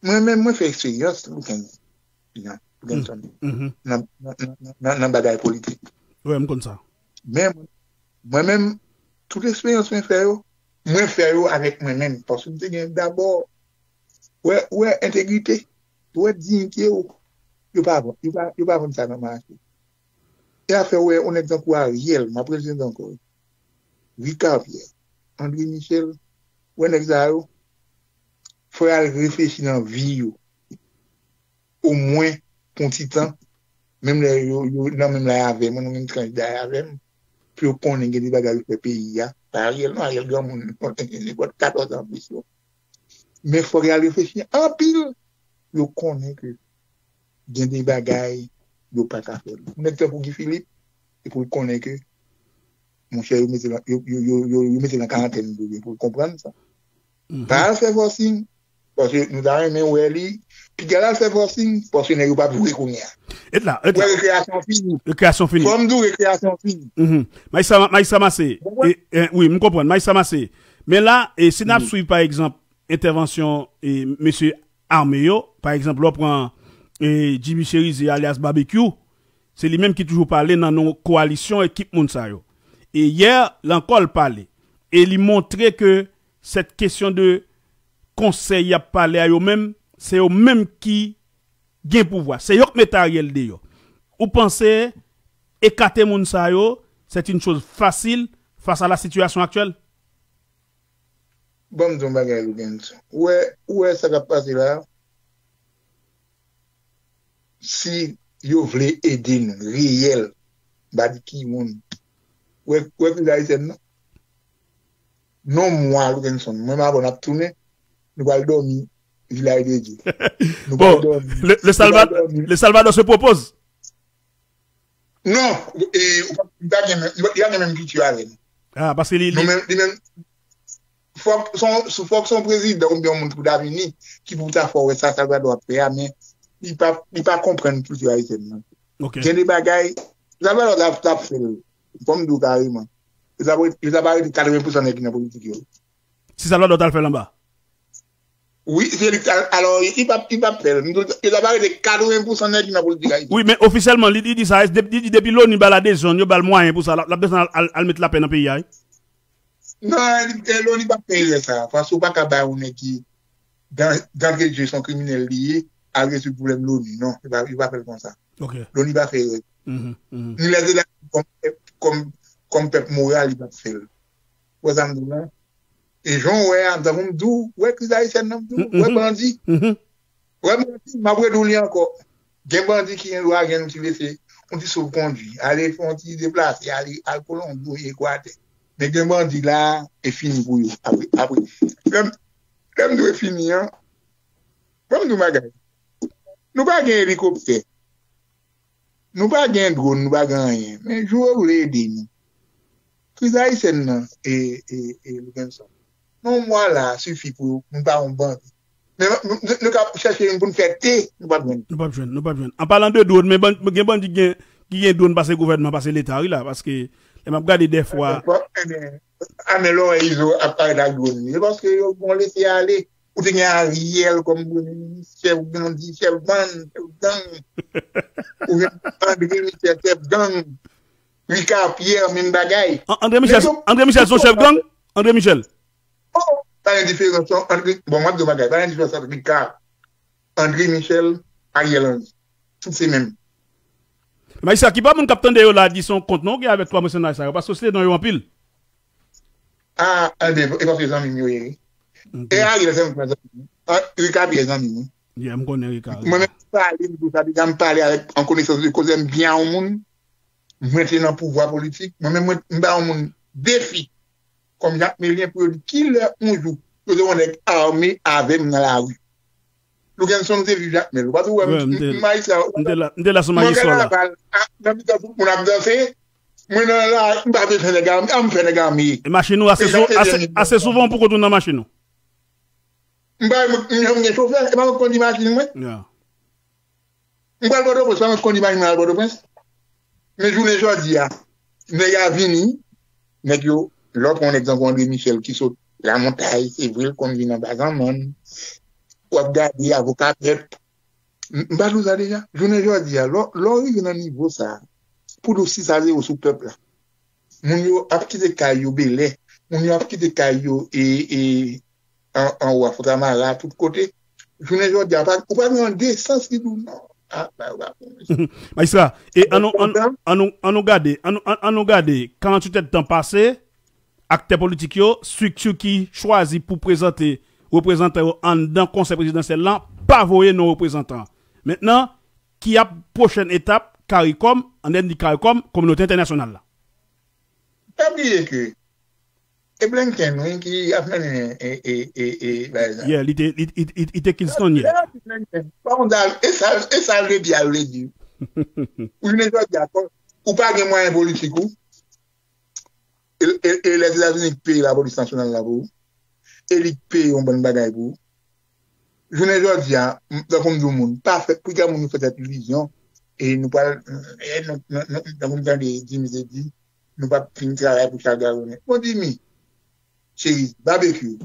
Mwen menm, mwen fè eksperyans, Luckenson, Luckenson, Mhm. nan, nan, nan, nan, nan bagay politik. Wi, m konn sa. Men, mwen menm, tout eksperyans mwen fè yo, mwen fè yo avèk mwen menm. Paske m te gen dabò, wè, wè, entegrite, wè, diyite w, yo pa, yo pa, yo pa vann sa nan mache. E afè w wè, yon nèg tankou Ariel, m ap rele ankò, Ricard Pierre, André Michel, wè nèg sa yo, fò y al reflechi nan vi yo. Omwen, pou yon ti tan, menm lè yo, yo nan menm lay avè m, nan menm tranch day avè m, pou yo konnen gen de bagay yo fè peyi a. Pa Ariel non, Ariel granmoun, nenpòt katòz an plis yo. Men fòk y al reflechi anpil, yo konnen ke gen de bagay yo pa ka fè. Yon nèg tankou Guy Philippe, e pou l konnen ke, monchè, yo mete l, yo, yo, yo, yo, yo mete l an karantèn pou li, pou l konprann sa. Mhm. Pa al fè forcing, paske nou ta renmen wè li, piga l al fè forcing, paske nèg yo p ap jwe kounye a. Et la, et Wè la. Rekreyasyon fini. Rekreyasyon fini. Fò m di w rekreyasyon fini. Mhm. Majistra, Majistra Massé, Ou konprann? e, e, wi, m konprann, Majistra Massé. Men la, e, si n ap swiv, pa egzanp, entèvansyon, e, mesye ame yo, pa egzanp, lè w pran, e, Jimmy Chérizier alyas Babekyou, se li menm ki toujou pale nan non koalisyon ekip moun sa yo. E yè, la ankò, l pale. E li montre ke sèt kesyon de konsèy y ap pale a yo menm, se yo menm ki gen pouvwa. Se yo k mete Ariel deyò. Ou panse ekate moun sa yo, c'est une chose facile face à la situation actuelle? Ban m di w yon bagay, Luckenson. Ou wè, ou wè sa k ap pase la? Si yo vle ede nou, reyèl, M pa di ki moun. Ou wè, ou wè kriz ayisyèn nan? Non, mwa, Loukenson. Mwen, m avè w n ap tounen. Nou pral dòmi Vilaj de Dye. Nou pral Bon, dòmi. le, le Nou pral Salvador, dòmi. le Salvador se propose. Non, e, ou pa, li pa gen menm, li pa, li pa gen menm kilti avè nou. Ah, paske li, Nou li, menm, li menm, fòk son, sou, fòk son prezidan oubyen yon moun pou ta vini, ki pou ta fè w wè sa Salvador ap fè a, men li pa, li pa konprann kilti ayisyèn nan. Ok. Gen de bagay, Salvador t ap, t ap fè l. Fò m di w kareman. Li t ap, li t ap arete katreven pousan nèg ki nan politik yo. Si Salvador t al fè l anba. Wi, se li k t al, alò, li p ap, li p ap fè l. M di w, li t ap arete katreven pousan nèg ki nan politik Ayiti. Wi, men ofisyèlman, li, li di sa, depi, li di depi Loni ba l adezyon, yo ba l mwayen pou sa, l ap, l ap desann al, al, al met lapè nan peyi a, wi. Non, e, Loni p ap fè erè sa, paske ou pa ka bay yon nèg ki, dan, dantre de jeu, se yon kriminèl li ye, al rezoud pwoblèm Loni. Non, li pa, li pa fè l konsa. Ok. Loni pa fè erè. Mhm, mhm. Ni lè se la, kòm, kòm, kòm pèp moral, li p ap fè l. Ou wè sa m di w la? E jan w wè a, tankou m di w, ou wè kriz ayisyèn nan, m di w, ou wè Mhm, bandi. mhm. Ou wè bandi, m ap redi w li ankò. Gen bandi ki gen dwa jwenn yon ti lese, yon ti sov kondwi, ale fè yon ti deplase, ale, al Kolonbi, Ekwatè. Men gen bandi la, e fini pou yo. Apre, apre. Lè m, lè m di w e fini an, ban m di w bagay. Nou pa gen elikoptè. Nou pa gen dwòn, nou pa gen anyen. Men jou yo vle ede nou. Kriz ayisyèn nan, e, e, e, Loukenson. Non, mwa la, sifi pou nou pa yon bandi. Men nou, nou, nou ka chèche youn pou n fè te, nou p ap jwenn. Nou p ap jwenn, nou p ap jwenn. An palan de dwòn, men ban, gen bandi gen, ki gen dwòn pase gouvènman, pase leta, wi la, paske lè m ap gade dèfwa. Ebyen, fò, ebyen, a men lòrèy Izo ap parèt ak dwòn li. Se paske yo bon lese ale. Ou te gen Ariel kòm premye minis, chèf bandi, chèf bann, chèf gang. Ou gen André Michel, chèf gang. Ricard Pierre, menm bagay. An-, André Michel, Men yo, André Michel se yon chèf gang? André Michel. Oh, pa gen diferans, non, André, bon, m ap di w bagay, pa gen diferans ant Ricard, André Michel, Ariel Henry. Tout se menm. Majistra, ki pa moun k ap tande yo la di se yon kont non w gen avèk twa mèsenay sa yo, paske w site non yo anpil. Ah, ebyen, e paske zanmi m yo ye, wi. Ok. E Ariel se yon zanmi m. Ah, Ricard Pierre zanmi m, wi. Yeah, m konnen Ricard. Mwen menm, m pale, m di sa, deja m pale avèk, an konesans de koze, m byen a yon moun. Mwen te nan pouvwa politik, mwen menm, mwen, m ba yon moun defi, kòm Jakmelyen, pou yo di kilè yon jou, yo te wè yon nèg ame avè m nan lari. Loukenson te viv Jakmèl. Ou pa tou wè m, m, m majistra. M te la, m te la sou majistra la. Mwen kanaval, a, nan mitan tout moun ap danse, mwen nan la, m pa bezwen nèg ame, a, m fè nèg ame. E machin ou ase, sou, ase, ase souvan ou poko tounen nan machin ou? M pa, m, m, m gen chofè, e pa mwen k kondi machin mwen. Yeah. M pral Pòtoprens, pa mwen k kondi machin mwen al Pòtoprens. Men jounen jodi a, nèg a vini, nèg yo, lè w pran yon nèg tankou André Michel ki sot Lamontay, se vre l konn vin anba zanmann, w ap gade avoka pèp. M, m pa di w sa deja? Jounen jodi a, lè, lè w rive nan nivo sa a, pou di w sis a zewo sou pèp la, moun yo ap kite kay yo Bèlè, moun yo ap kite kay yo e, e, an, anwo a Fontamara, tout kote. Jounen jodi a, pa, ou pa gen yon desans ki di w non. Ah, ba, ba, bon. Majistra, e an nou, an, an nou, an nou gade, an nou, an, an nou gade, karanntuit èdtan pase, aktè politik yo, estrikti ki chwazi pou prezante reprezantan yo anndan konsèy prezidansyèl lan, pa voye non reprezantan. Mentnan, ki ap pwochèn etap CARICOM, an dènye di CARICOM, kominote entènasyonal la? Pa bliye ke e Blinken, wi, ki ap mennen, e, e, e, e, bagay sa. Yeah, li te, li, li, li, li te Kingston, yeah. Lè yo di Blinken, pa konn sa, e sa, e sa l vle di a, l vle di. Ou jounen jodi a, ou pa gen mwayen politik ou, e, e, e Lèzetazini k peye lapolis nasyonal la pou ou, e li k peye yon bann bagay pou ou. Jounen jodi a, m, tankou m di w moun, pa fè, pou kèk moun nou fè tèt ilizyon, e nou pral, e nou, nou, nou, tankou m tande Jimmy te di, nou p ap fin travay pou Charles Gazonnen. Bon, Jimmy, cheri, babekyou.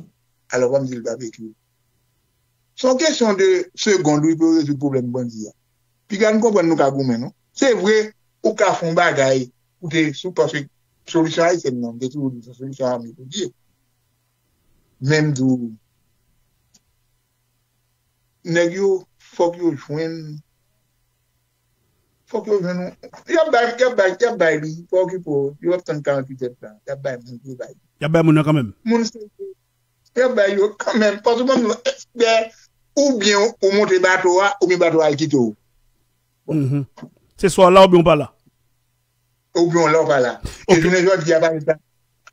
Alò, ban m di l babekyou. Se yon kesyon de segond, wi, pou yo rezoud pwoblèm bandi a. Piga n konprann nou ka goumen, non? Se vre, ou ka fè yon bagay, ou te sou, paske solisyon ayisyèn nan, m te toujou di, se solisyon ame pou Dye. Men m di w, nèg yo, fòk yo jwenn, fòk yo jwenn yon, y ap bay, y ap bay, y ap bay li, pa okipe w, yo ap tann karanntuit èdtan, y ap bay moun pou yo bay li. Y ap bay moun nan kanmenm. Moun serye, y ap bay yo kanmenm, paske moun yo espè, oubyen ou monte bato a, oubyen bato a al kite w. Mhm. Se swa w la oubyen w pa la. Oubyen w la w pa la. E jounen jodi a, pa gen tan,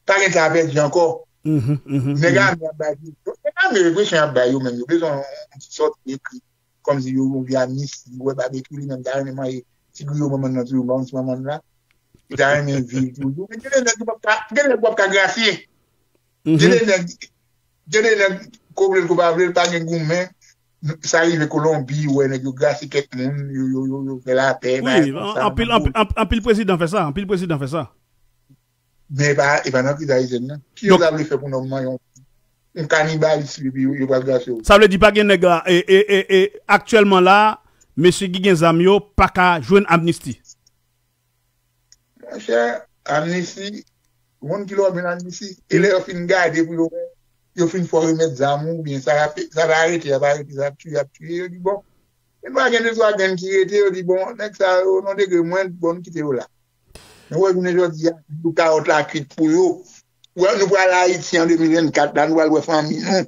pa gen tan a pèdi ankò. Nèg ame ap bay presyon. Nèg ame yo presyon ap bay yo menm. Yo bezwen yon ti sòti ekri. Kòmsi yo ouvri amnisti, ou wè Babekyou li menm ta renmen manje ti griyo manman nan toujou, manman ti manman la. Li ta renmen viv toujou. Men gen de nèg ki p ap ka, gen de nèg w ap ka grasye. Gen de nèg, gen de nèg, ko vle l, ko pa vle l, pa gen goumen. Sa rive Kolonbi, ou wè nèg yo grasye kèk moun, yo, yo, yo, yo fè lapè, bagay konsa. Anpil, anpil, anpil prezidan fè sa, anpil prezidan fè sa. Men e pa, e pa nan kriz ayisyèn nan. Ki yo ta vle fè pou nonm nan yon, yon kanibalis, epi yo, yo pral grasye w? Sa vle di pa gen nèg la, e, e, e, e, aktyèlman la, mesye ki gen zam yo pa ka jwenn amnisti. Monchè, amnisti, moun ki lè w ap jwenn amnisti, e lè yo fin gade pou yo wè, yo fin fè w remèt zam ou, oubyen sa y ap, sa va arete, y ap arete, sa ap tiye, y ap tiye, yo di bon. E nou a gen de twa grenn ki rete, yo di bon, nèg sa yo, nan degre mwen, bon, nou kite yo la. Men wè, jounen jodi a, nou kawòt la kwit pou yo. Wè, nou pral Ayiti an de mil vennkat la, nou pral wè fanmi nou.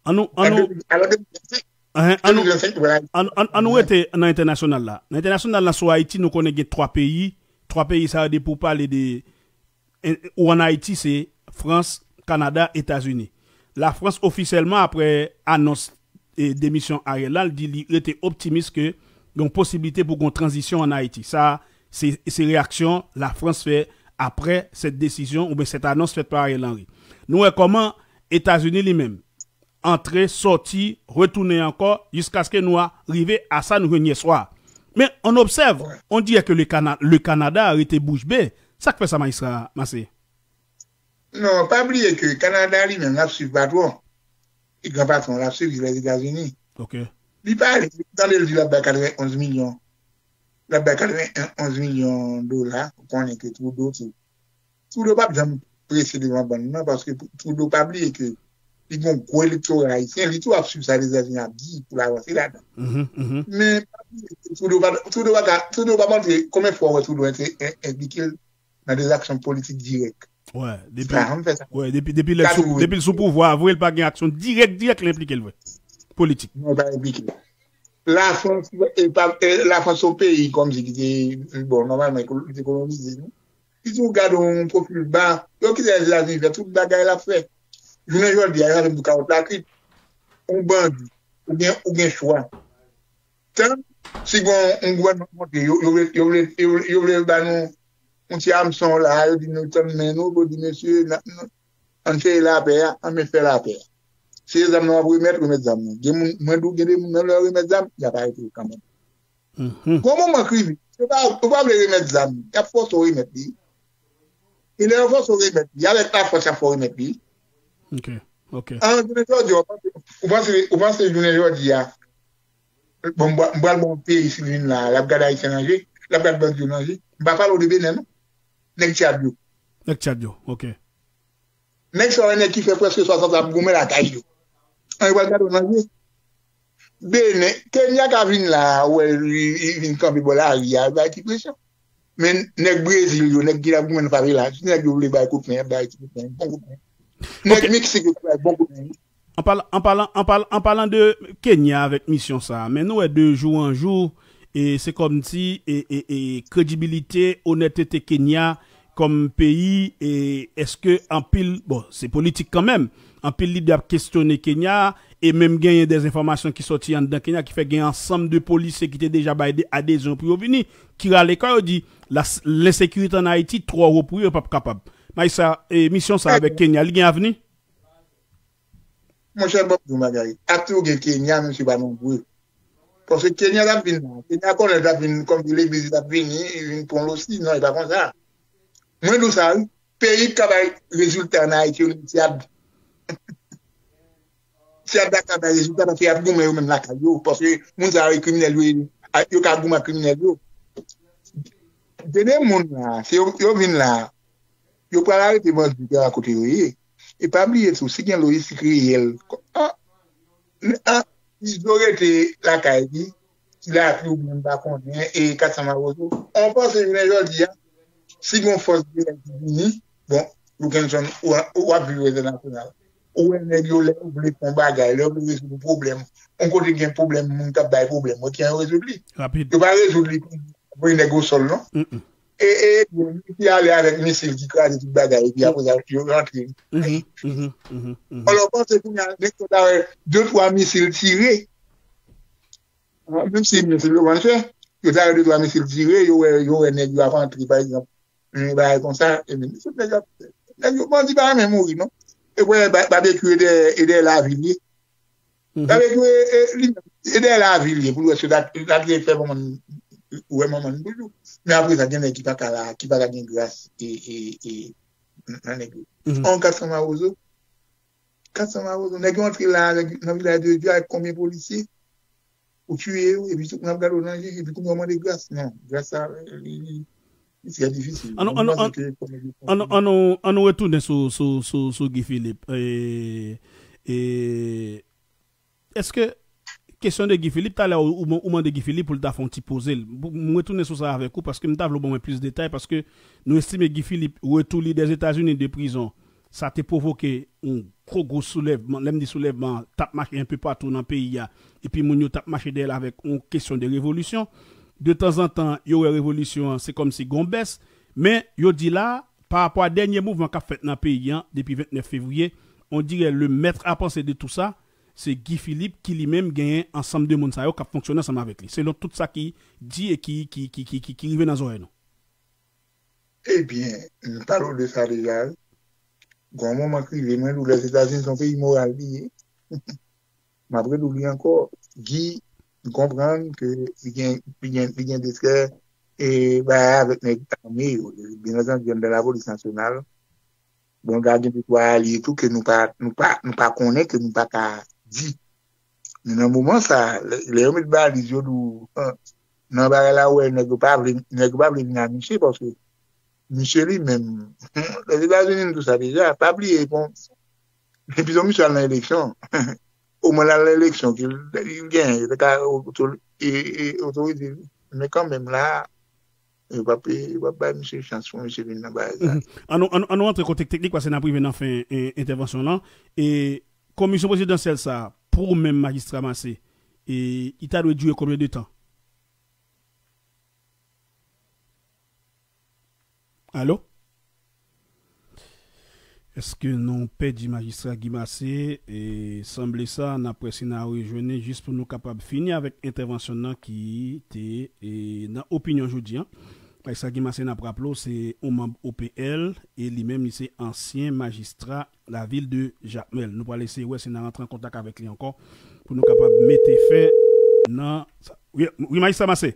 An nou, an nou, Alò, de mil vennsenk, anhen, an nou, de mil vennsenk, nou pral Ayiti. An, an, an nou rete nan entènasyonal la. Nan entènasyonal la, sou Ayiti, nou konnen gen twa peyi. Twa peyi sa yo, depi w pale de, en, ou ann Ayiti, se Frans, Kanada, Etazini. Lafrans ofisyèlman, apre anons e demisyon Ariel la, l di li rete optimis ke gen posiblite pou gen tranzisyon ann Ayiti. Sa, se, se reyaksyon Lafrans fè apre sèt desizyon oubyen sèt anons fèt pa Ariel Henry. Nou wè kòman Etazini li menm antre, sòti, retounen ankò, jiskaske nou a rive a sa nou jwenn yè swa. Men, on obsèv, on dirè ke le Kana-, le Kanada rete bouch be. Sa k fè sa, Majistra Massé? Non, pa bliye ke Kanada li menm, l ap swiv patwon. Li gran patwon, l ap swiv, se Lèzetazini. Ok. Li pale, li tande l di l ap bay katrevenn onz milyon. L ap bay katrevenn onz milyon dola, ou konnen ke Trudeau tou. Trudeau p ap janm prese devan bann nan, paske Trudeau pa bliye ke li gen yon gwo elektora ayisyen, li tou ap swiv sa Lèzetazini ap di pou l avanse ladan. Men pa bliye ke Trudeau pa, Trudeau pa ka, Trudeau p ap antre, konbyen fwa w wè Trudeau enplike l nan de zaksyon politik dirèk. Wè, depi, wè, depi, depi lè l sou, depi l sou pouvwa a vre, l pa gen aksyon dirèk, dirèk l enplike l vre. Politik. Non, l pa enplike l. Lafrans, e pa, e Lafrans se yon peyi kòmsi ki te, bon, nòmalman, li te kolonize nou. Li di w gade yon pwofil ba, yo kite Lèzetazini fè tout bagay l ap fè. Jounen jodi a, yo ap vin pou kawòt la kwit. Yon bandi, ou gen, ou gen chwa. Tann, si gen yon gouvènman k monte, yo, yo vle, yo vle, yo vle, yo vle ba nou yon ti amson la, yo di nou tann men nou, pou di mesye, n ap, n ap, ann chèche lapè a, ann men fè lapè a. Se zam nan w ap remèt, remèt zam nan. Gen moun, mwen di w, gen de moun nan lè yo remèt zam, y ap arete yo kanmenm. Gon moman k rive, yo pa, yo pa vle remèt zam, y ap fòse w remèt li. E lè yo fòse w remèt li, avèk lafòs y ap fè w remèt li. Ok, ok. An, jounen jodi a, ou panse, ou panse, ou panse jounen jodi a, Bon, m pral, m pral ba w yon peyi si l vin la, l ap gade Ayisyen nan je, l ap gade bandi yo nan je. M pa pale w de Benè, non. Nèg Tchad yo. Nèg Tchad yo, ok. Nèg sa yo, nèg ki fè prèske swasant an ap goumen lakay yo. An, yo pral gade w nan je. Benè, Kenya ka vin la, wè, li, li vin kanpe bò lari a, bay ti presyon. Men nèg Brezil yo, nèg ki ap goumen nan favela, si nèg yo vle bay kout men, y ap bay ti kout men, bon kout men. Nèg Meksik yo bay bon kout men. An palan, an palan, an palan, an palan de Kenya avèk misyon sa a, men nou wè de jou an jou, e se kòmsi, e, e, e kredibilite, onètete Kenya kòm peyi, e èske anpil, bon, se politik kanmenm, anpil lidè ap kesyone Kenya, e menm genyen de enfòmasyon ki sòti anndan Kenya ki fè gen ansanm de polisye ki te deja bay de adezyon pou yo vini, ki rale kò yo di la, lensekirite ann Ayiti twò wo pou yo, yo p ap kapab. Majistra, e misyon sa avèk Kenya, li gen avni? Monchè, ban m di w bagay. Ap toujou gen Kenya, menm si yo pa nonbre. Paske Kenya t ap vin la. Kenya konnen l t ap vin kòmsi legliz li t ap vini, li vin pran l osi. Non, e pa konsa. Mwen di w sa, wi. Peyi k ka bay rezilta ann Ayiti, yo rele Tchad. Tchad la ka bay rezilta paske y ap goumen yo menm lakay yo. Paske moun sa yo e kriminèl yo ye. Yo ka goumen ak kriminèl yo. Gen de moun la, se yo, yo vin la. Yo pral arete bandi ki pa kote yo ye. E pa bliye tou, si gen lojistik reyèl, an, an, si yo rete lakay li, ti lapli oubyen m pa konnen, e kat san mawozo, an panse jounen jodi a, si gen yon fòs reyèl ki vini, bon, Luckenson, w, w ap viv entènasyonal. Ou wè nèg yo lè yo vle fè yon bagay, lè yo vle rezoud yon pwoblèm, yon kote gen pwoblèm, moun k ap bay pwoblèm, wè ki jan yo rezoud li. Yo pa rezoud li pou voye nèg osòl, non. E, e, ebyen, li te ale avèk misil ki kraze tout bagay, epi apre sa, yo rantre. Mhm, mhm, mhm, mhm. Alò, panse kounye a, nèg yo ta wè de twa misil tire. Menm si misil yo pa fè, yo ta wè de twa misil tire, yo wè, yo wè nèg yo ap antre, pa egzanp, yon bagay konsa, ebyen, tout nèg yo, nèg yo, bandi pa renmen mouri, non. E wè, ba-, Babekyou e dèyè, e dèyè lavil ye. Mhm. Sa vle di, e, e, li, e dèyè lavil ye, pou l wè si l ap, l ap fè manman, ou wè manman l toujou. Men apre sa, gen nèg ki pa ka la, ki pa ka gen gras, e, e, e, nan nèg yo. Mhm. On kat san mawozo. Kat san mawozo. Nèg yo antre la, avèk, nan Vilaj de Dye, avèk konbyen polisye? Ou tiye yo, epi tout moun ap gade w nan je, epi kounye a w mande gras. Non, gras sa, li, li, li trè difisil. An nou, an nou, an nou, an nou retounen sou, sou, sou, sou Guy Philippe. E, e, Èske kesyon de Guy Philippe, talè ou, ou, ou mande Guy Philippe pou l ta fè yon ti poze l. M retounen sou sa avèk ou paske m ta vle w ban mwen plis detay paske nou estime Guy Philippe, retou li Dèzetazini de prizon, sa te pwovoke yon gwo, gwo soulèvman. Lè m di soulèvman, t ap mache enpe patou nan peyi a. Epi moun yo t ap mache dèyè l avèk yon kesyon de revolisyon. De tanzantan, yo wè revolisyon an, se kòmsi gon bès. Men, yo di la, pa rapò a dènye mouvman k ap fèt nan peyi an depi ventnèf fevriye, on dirè le maître à penser de tout sa, se Guy Philippe ki li menm genyen ansanm de moun sa yo k ap fonksyone ansanm avèk li, selon tout sa ki di e ki, ki, ki, ki, ki, ki rive nan zòrèy nou. Ebyen, m pale w de sa deja, wi. Gon moman k rive, mwen di w Lèzetazini se yon peyi moral li ye. M ap redi w li ankò, Guy, m konprann ke li gen, li gen, li gen de trè, e, bagay avèk nèg ame yo. Byen antandi, anndan lapolis nasyonal, Bon, gen de twa alye tou ke nou pa, nou pa, nou pa konnen, ke nou pa ka di. Men nan moman sa, lè, lè yo met baliz, yo di w, nan bagay la, ou wè, nèg yo pa vle, nèg yo pa vle vin a misye, paske misye li menm, Lèzetazini, m di w sa deja, pa bliye, bon, depi yon misye al nan eleksyon, omwen l al nan eleksyon, ke l, li genyen, yo te ka oto-, e, e, otorize li. Men kanmenm la, yo p ap, yo p ap bay misye chans pou misye vin nan bagay sa. Mhm. An nou, an nou, an nou antre kote teknik, paske n ap rive nan fen, e, entèvansyon lan. E komisyon prezidansyèl sa, pou ou menm, Majistra Massé, e, li ta dwe dire konbyen de tan? Alo? Èske nou pèdi Majistra Guy Massé? E sanble sa, n ap wè si n a rejwenn li jis pou nou kapab fini avèk entèvansyon nan ki te, e, nan opinyon jodi a. Majistra Guy Massé, n ap raple w, se yon manm O P L e li menm, li se ansyen majistra lavil de Jakmèl. Nou pral eseye wè si n a rantre an kontak avèk li ankò pou nou kapab mete fen nan sa. Wi, wi, Majistra Massé.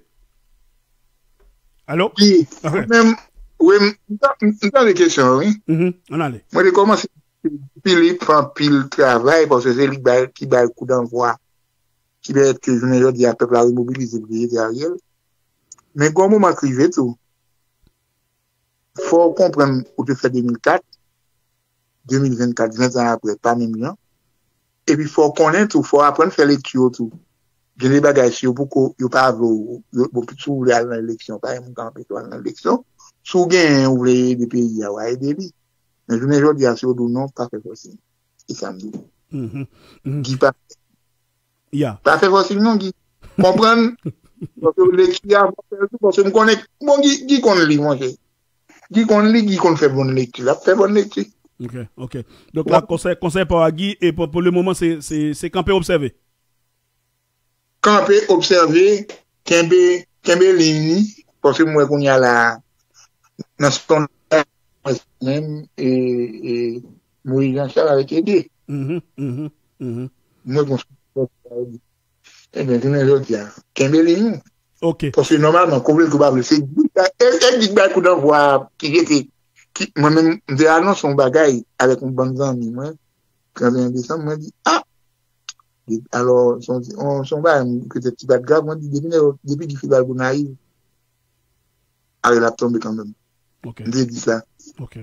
Alo? Wi, mwen menm, wi, m, m, m tande kesyon an, wi. Mhm, ann ale. Mwen te kòmanse Philippe fè anpil travay, paske se li ki bay, ki bay kou danvwa, ki pèmèt ke jounen jodi a pèp la remobilize pou te jete Ariel. Men gon moman k rive tou. Fò w konprann ou te fè de mil kat, de mil vennkat, ven tan apre, pa menm jan. Epi fò w konnen tou, fò w aprann fè lekti w tou. Gen de bagay, si yo poko, yo pa vle w, yo, bon, si w vle al nan eleksyon, pa gen moun k ap anpeche w al nan eleksyon. Si w genyen, w vle ede peyi a, w a ede li. Men jounen jodi a, si yo di w non, pa fè fòsing. Se sa m di w. Mhm, mhm. Guy pa Ya. Pa fè fòsing non, Guy. Konprann? Paske lekti a, fò fè l tou, paske m konnen, bon, Guy, Guy konn li, monchè. Guy konn li, Guy konn fè bon lekti. L ap fè bon lekti. Ok, ok. Donk la, konsèy, konsèy pa w a Guy, e pou, pou le moman, se, se, se kanpe obsève. Kanpe, obsève, kenbe, kenbe liy li, paske m wè kounye a la, nan sondaj, menm, e, e, Moïse Jean Charles avèk ede. Mhm, mhm, mhm. M wè gon sondaj. Ebyen, jounen jodi a, kenbe liy nou. Ok. Paske nòmalman, ke w vle l ke w pa vle, se Guy, e, e Guy k bay kou danvwa ki rete, ki, mwen menm, m te anonse yon bagay avèk yon bann zanmi mwen, trannteyen desanm, mwen di, a! Alò, se yon, se yon, se yon bagay, m, petèt ki pa t grav, mwen di, depi nèg yo, depi Guy Philippe al Gonayiv, Ariel ap tonbe kanmenm. Ok. M te di sa. Ok.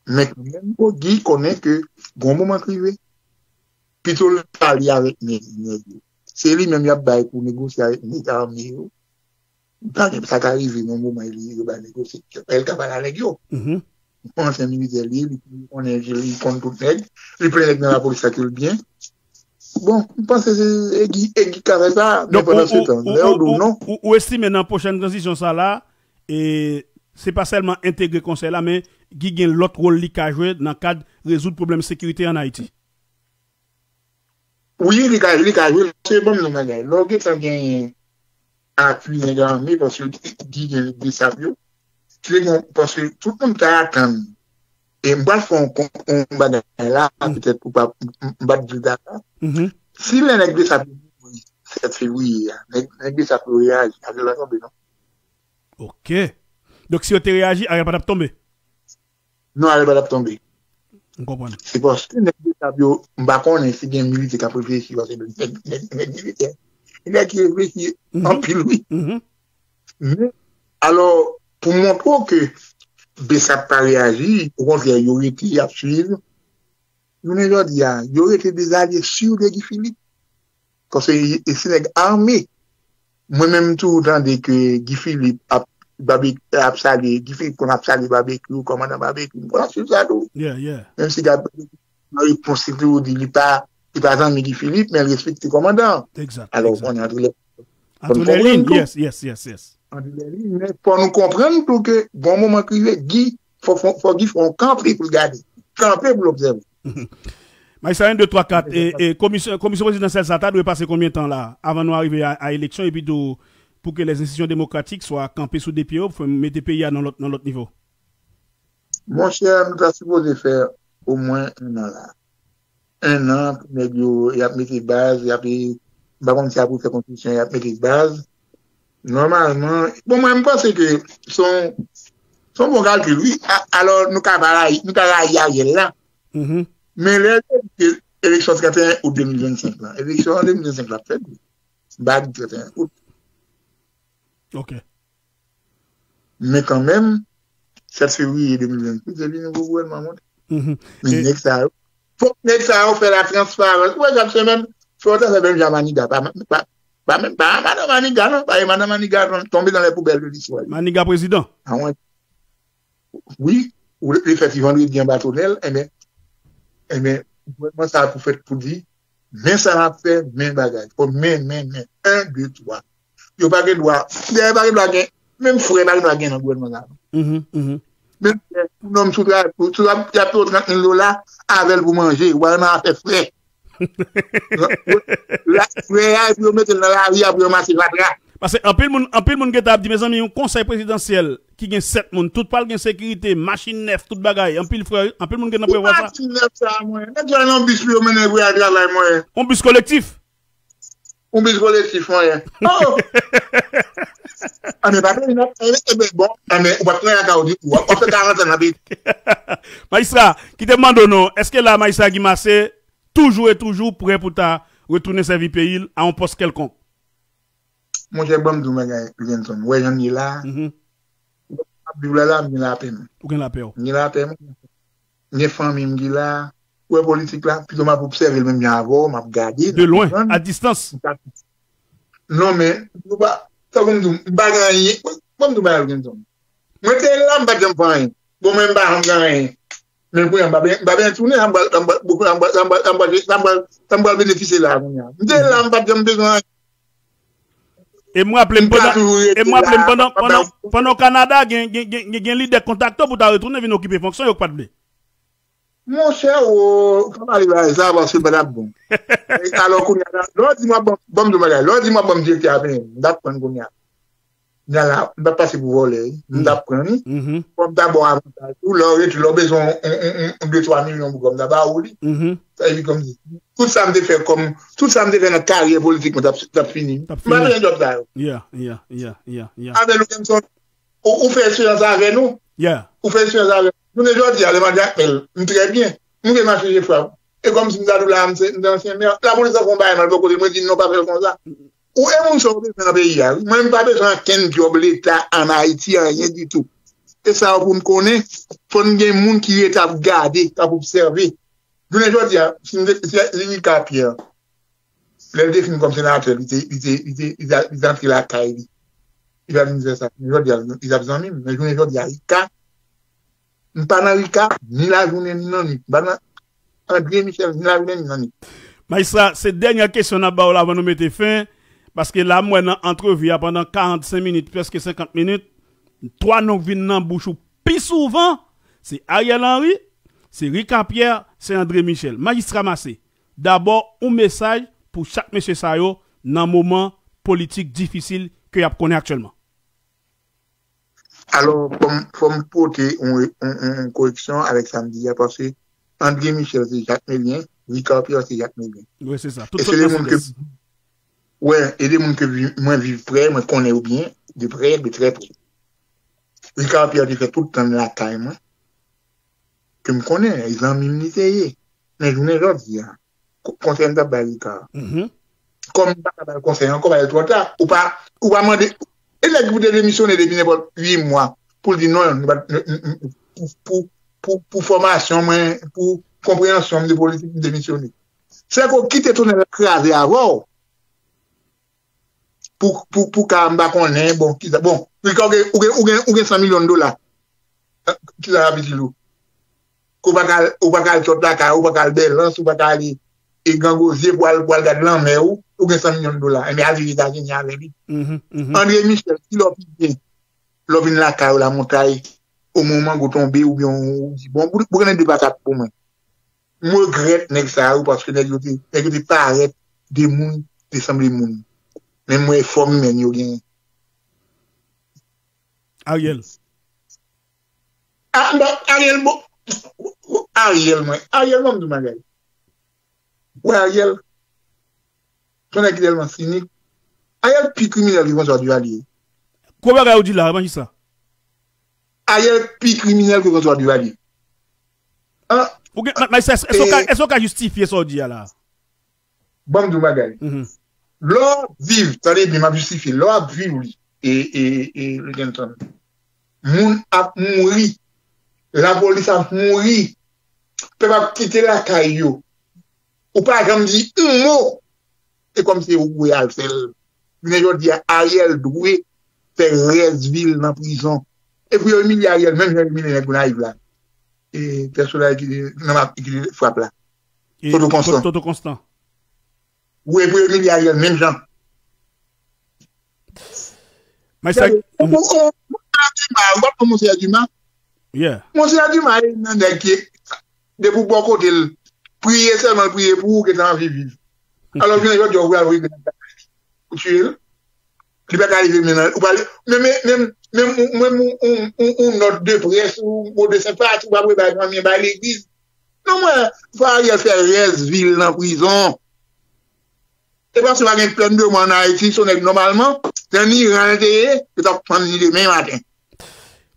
Men kanmenm, Guy konnen ke gon moman k rive. Pito l pale avèk nèg, nèg yo. Se li menm y ap bay pou negosye avèk nèg ame yo. Pa gen, sa ka rive nan moman li, yo ba negosye. Fè l ka pale a nèg yo. Mhm. Yon ansyen militè li ye, li konnen, li konn tout nèg. Li plen nèg nan lapolis sa ke l byen. Bon, m panse se Egi, Egi ka fè sa, men pandan se tan, lè yo di w non. Ou, ou estime nan pwochèn tranzisyon sa la, e se pa sèlman entegre konsèy la, men Guy gen lòt wòl li ka jwe nan kad rezoud pwoblèm sekirite ann Ayiti. Wi, li ka, li ka jwe. Se bon, nou bagay. Lè w gentan genyen apui nèg ame, paske Guy gen de sab yo. Se gen, paske tout moun ta atann. E m pral fè yon kon- yon bagay la, petèt ou pa, m pa t di l dakò. Si lè nèg de sab yo mouri sèt fevriye a, nèg, nèg de sab yo reyaji, avyòl la tonbe, non? Ok. Donk, si yo te reyaji, avyòl pa t ap tonbe? Non, avyòl pa t ap tonbe. M konprann. Se paske nèg de sab yo, m pa konnen si gen militè k ap reflechi, paske nèg, nèg, nèg militè, nèg ki reflechi anpil, wi. Men, alò, pou montre w ke Bsap pa reyaji, okontrè, yo rete, y ap swiv. Jounen jodi a, yo rete dezalye si de Guy Philippe. Paske e se nèg ame. Mwen menm m toujou tande ke Guy Philippe ap babek ap salye, Guy Philippe konn ap salye Babekyou, kòmandan Babekyou. M konn ap swiv sa tou. Yeah, yeah. Menm si gad nan repons li toujou di li pa li pa zanmi Guy Philippe, men l respekte kòmandan. Exact. Alò, exact. Konnen antre lè Antre lè liy, yes, yes, yes, yes. Antre lè liy, men fò nou konprann tou ke bon moman k rive, Guy, fò, fò, fò Guy fè yon kanpe pou l gade. Kanpe pou l obsève. Majistra, en, de, twa, kat, e, e komisyon, komisyon prezidansyèl sa ta dwe pase konbyen tan la, avan nou arive a, a eleksyon, epi tou, pou ke les institutions démocratiques swa kanpe sou de pye yo, pou mete peyi a nan lòt, nan lòt nivo? Monchè, nou ta sipoze fè omwen en an la. En an, pou nèg yo, y ap mete baz, y ap, m pa konn si y ap refè konstitisyon, y ap mete baz. Nòmalman, bon, mwen, m panse ke se yon, se yon bon kalkil, wi. A- Alò, nou ka pa rayi, nou ka rayi Ariel la. Men lè yo di ke eleksyon trannteyen out de mil vennsenk lan, eleksyon an de mil vennsenk la ap fèt, wi. M pa di trannteyen out. Ok. Men kanmenm, sèt fevriye de mil vennsis, se li nouvo gouvènman monte. Men nèg sa yo, fòk nèg sa yo fè la transparans. Ou wè, chak semèn, fè yo ta fè menm jan Maniga. Pa, pa, pa, menm, pa madan Maniga, non. Pa madan Maniga tonbe nan lè poubèl de listwa. Maniga prezidan. Wi, ou li fè ti vandredi anba tonèl, enben, enben, gouvènman sa pou fèt pou di, men sa n ap fè, men bagay. Fò men, men, men. En, de, twa. Yo pa gen dwa, dayè pa gen dwa gen, menm frè pa gen dwa gen nan gouvènman sa. Menm frè, pou nonm sou travay, pou, sou, y ap peye w trant mil dola, avè l pou manje, ou pa nan afè frè. La, frè a, epi yo mete l nan lari a pou yo ranmase fatra. Paske anpil moun, anpil moun gentan ap di, mezanmi, yon konsèy prezidansyèl ki gen sèt moun, tout pral gen sekirite, machin nèf, tout bagay, anpil frè, anpil moun gentan prevwa sa. Machin nèf sa, mwen. Nèg yo nan bis pou yo mennen voyaj travay, mwen. Yon bis kolektif. Yon bis kolektif, mwen. Oh! Anben, pa gen, enben, bon, anben, ou pa t nan kay ou ditou, w ap fè karant an nan peyi. Majistra, kite m mande w non, èske la, Majistra Guy Marcé, toujou e toujou prè pou ta retounen sèvi peyi l a yon pòs kèlkonk? Monchè, ban m di w bagay, Williamson. Ou wè jan m ye la a? M ap viv la la, m gen lapè m. Ou gen lapè w? M gen lapè m. M gen fanmi m ki la. Ou wè politik la, pito m ap obsève l menm jan avè w, m ap gade. De lwen, a distans. Non, men, nou pa, tankou m di w, m pa gen anyen. Ban m di w bagay, Williamson. Mwen te la, m pa t janm fè anyen. Bon, mwen, m pa janm gen anyen. Men kounye a, m pa ben- m pa bezwen tounen, sa m pral- sa m pral- sa m pral- sa m pral- sa m pral- sa m pral benefisye la kounye a. M te la, m pa t janm bezwen anyen. E m raple m pandan, e m raple m pandan, pandan, pandan w Kanada, gen, gen, gen, gen, gen lidè kontakte w pou ta retounen vin okipe fonksyon yo k pa t vle. Monchè, ou, ou pa pale bagay sa paske l pa t ap bon. Alò, kounye a, lè w di m w ap ban m, ban m di w bagay, lè w di m w ap ban m direktè a, men, m t ap pran l kounye a. Kounye a la, m p ap pase pou vòlè, wi. M t ap pran li. Fò m ta ba w avantaj tou. Lè w rete, lè w bezwen yon, yon, yon, yon de twa milyon pou kò m ta ba ou li. Sa vle di kòm, tout sa m te fè kòm, tout sa m te fè nan karyè politik mwen t ap, t ap fini. M pa bezwen djòb sa yo. Avè nou, Williamson, ou, ou fè esperyans avè nou. Ou fè esperyans avè nou. Jounen jodi a, lè m al Jakmèl, m trè byen. M gen mache je frap. E kòmsi m ta di w la, m se, m se ansyen mè. Lapolis la fè yon bagay mal bò kote, mwen di non, pa fè l konsa. Ou e moun sa w bezwen nan peyi a, wi. Mwen, m pa bezwen ankenn djòb leta ann Ayiti, anyen ditou. E sa yo pou n konnen, fò n gen moun ki rete ap gade, k ap obsève. Jounen jodi a, si n te, si Rika Pierre, lè l te fin kòm senatè, li te, li te, li te, li te, li te antre lakay li. Li pa vin fè sa. Jounen jodi a, li t ap zanmi m. Men jounen jodi a, Rika, m pa nan Rika, ni lajounen, ni nan nwit. M pa nan André Michel, ni lajounen, ni nan nwit. Majistra, se dènyè kesyon n ap ba w la avan nou mete fen, paske la, m wè nan antrevi a pandan karannsenk minit, prèske senkant minit, Twa non k vin nan bouch ou pi souvan, se Ariel Henry, se Ricard Pierre, se André Michel. Majistra Massé, dabò, yon mesaj pou chak mesye sa yo nan moman politik difisil ke y ap konnen aktyèlman. Alò, fò m, fò m pote yon, yon, yon koreksyon avèk sa m di a, paske André Michel se Jacques Melien, Ricard Pierre se Jacques Melien. Wi, se sa. Tout, e se de moun ke, wè, e de moun ke mwen viv prè, mwen konnen yo byen, de prè, de trè prè. Ricard Pierre te fè tout tan lakay mwen, ke m konnen, e zanmi m li te ye. Men jounen jodi a, konsèy m t ap bay Ricard. Kòm m pa ka ba l konsèy ankò, paske l twò ta. Ou pa, ou pa mande. E nèg ki pou te demisyone depi nenpòt uit mwa pou l di non, pou, pou, pou, pou fòmasyon mwen, pou konpreyansyon m de politik, m demisyone. Se ke w kite tonèl la kraze avè w. Pou, pou, pou ka, m pa konnen, bon, kisa, bon, Ricard, ou gen, ou gen, ou gen san milyon dola. Kisa w ap itil ou? Ou pa ka al, ou pa ka al chòt lakay ou, ou pa ka al Bèlans, ou pa ka ale e Grangozye pou al, pou al gad lanmè ou, ou gen san milyon dola. Enben al viv Etazini avè li. André Michel, ki lè w vin, lè w vin lakay ou Lamontay, o moman mango tonbe oubyen ou di, bon, bout, bout grenn de patat pou mwen. M regrèt nèg sa yo paske nèg yo te, nèg yo te parèt de moun, te sanble moun. Men m wè fòm imèn yo genyen. Ariel. Ah, bon, Ariel, bon. Ariel, mwen. Ariel, mwen, m di w bagay. Wè, Ariel. Se yon nèg ki tèlman sinik. Ariel pi kriminèl ke François Duvalier. Gwo bagay ou di la, majistra. Ariel pi kriminèl ke François Duvalier. Ah, ou gen, majistra, èske w ka, èske w ka jistifye sa w di a la? Ban m di w bagay. Lè w ap viv, tande byen, m ap jistifye, lè w ap viv li, e, e, e, Legenton, moun ap mouri, lapolis ap mouri, pèp ap kite lakay yo, ou pa janm di yon mo, e kòmsi ou dwe al fè l. Jounen jodi a, Ariel dwe fè rès vi l nan prizon. E pou yo imilye Ariel, menm jan yo imilye nèg Gonayiv la. E pèsonaj ki nan map ki frap la. Toto Konstan. Toto Konstan. Wi, pou yo imilye Ariel menm jan. Majistra. Ou, ou, ou, Monseyè Duma, ou pa pran Monseyè Duma? Yeah. Monseyè Duma e nan nèg ki, depi w bò kote l, priye sèlman l priye pou ou, gentan anvi viv. Alò, jounen jodi a, ou pral voye grenn pou tiye l. Li pa ka rive men nan, ou pa, menm, menm, menm, menm yon, yon, yon nòt de près ou mo de senpati, ou pa voye bay fanmi an, bay legliz. Non, mwen, fò Ariel fè rès vi l nan prizon. E paske pa gen pèn de mò ann Ayiti, se yon nèg nòmalman, se ann Iran l te ye, yo t ap pann li demen maten.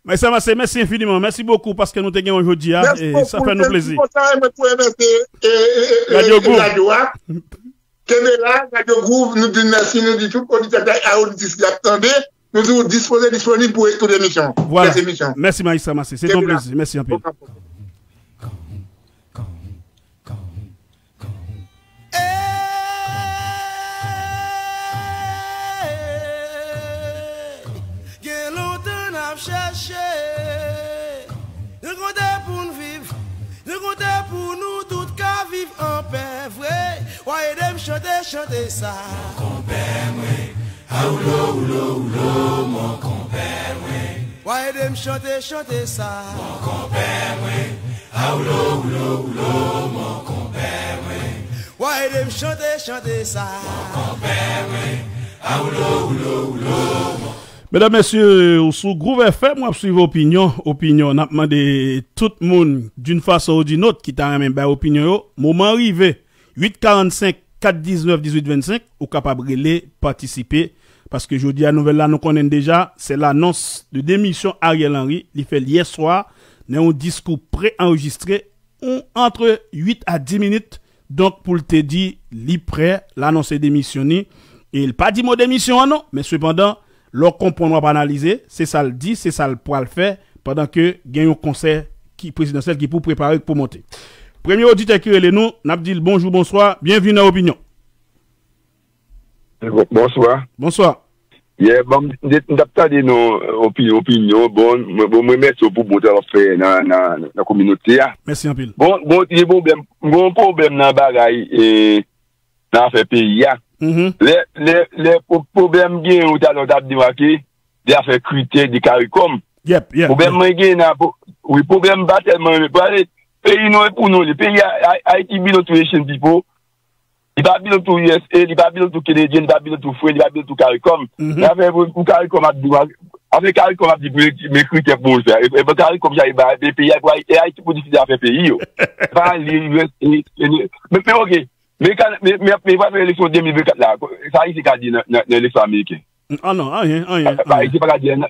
Majistra Massé, mèsi enfiniman. Mèsi bokou paske nou te gen w jodi a. E sa fè nou plezi. Mwen tou remèsye, e, e, e, Radio Groove. Radio a. Kenbe la, Radio Groove, nou di mèsi, nou di tout oditè ak oditris ki ap tande. Nou toujou dispoze, disponib pou tout emisyon. Vwala. Mèsi, emisyon. Mèsi, Majistra Massé. Se te yon plezi. Mèsi anpil. Gen lontan n ap chèche. Nou konte pou n viv. Nou konte pou nou tout ka viv anpè vre. W a ede m chante, chante sa. Mon konpè mwen. A woulo, woulo, woulo, mon konpè mwen. W a ede m chante, chante sa. Mon konpè mwen. A woulo, woulo, woulo, mon konpè mwen. W a ede m chante, chante sa. Mon konpè mwen. A woulo, woulo, woulo, mon. Medam, mesye, ou sou Groove F M, w ap swiv opinyon. Opinyon, n ap mande tout moun, d'une façon ou d'une autre, ki ta renmen bay opinyon yo. Moman an rive. Uit karannsenk, kat diznèf, dizuit vennsenk, ou kapab rele, patisipe, paske jodi a nouvèl la nou konnen l deja, se lanons de demisyon Ariel Henry, li fè l yè swa nan yon diskou pre-anrejistre, yon antre uit a dis minit, donk pou l te di li prè, l anonse demisyon ni, e l pa di mo demisyon an non, men sepandan, lè w konprann w ap analize, se sa l di, se sa l pral fè, pandan ke gen yon konsèy ki prezidansyèl ki pou prepare, ki pou monte. Premye oditè ki rele nou, n ap di l bonjou, bonswa, byenvini nan Opinyon. Bonswa. Bonswa. Yeah, bon, m t ap tande nou, opinyon, opinyon, bon, mwen, bon, mwen remèsye w pou bon travay w ap fè nan, nan, nan kominote a. Mèsi anpil. Bon, bon, gen pwoblèm, gen pwoblèm nan bagay, e, nan afè peyi a. Lè, lè, lè pwoblèm gen, ou talè w t ap demake, de afè kritè, de karikòm. Yep, yep. Pwoblèm mwen gen nan, wi, pwoblèm pa tèlman, men pale, peyi nou e pou nou li. Peyi a, a, Ayiti belong to Haitian people. Li pa belong to U S A, li pa belong to Canadian, li pa belong to French, li pa belong to karikòm. Mhm. Afè pou, pou karikòm ap di, afè karikòm ap di pou men kritè pou moun fè. E, e pou karikòm sa, e ba, e peyi a, pou Ayiti, e Ayiti pou deside afè peyi yo. Pa li U S A, Canada. Men, men, ok. Men, men, men, men, men, pa fè eleksyon de mil vennkat la. Sa Ayiti ka di nan, nan, nan eleksyon ameriken? Ah non, anyen, anyen, anyen. Ayiti pa ka di anyen.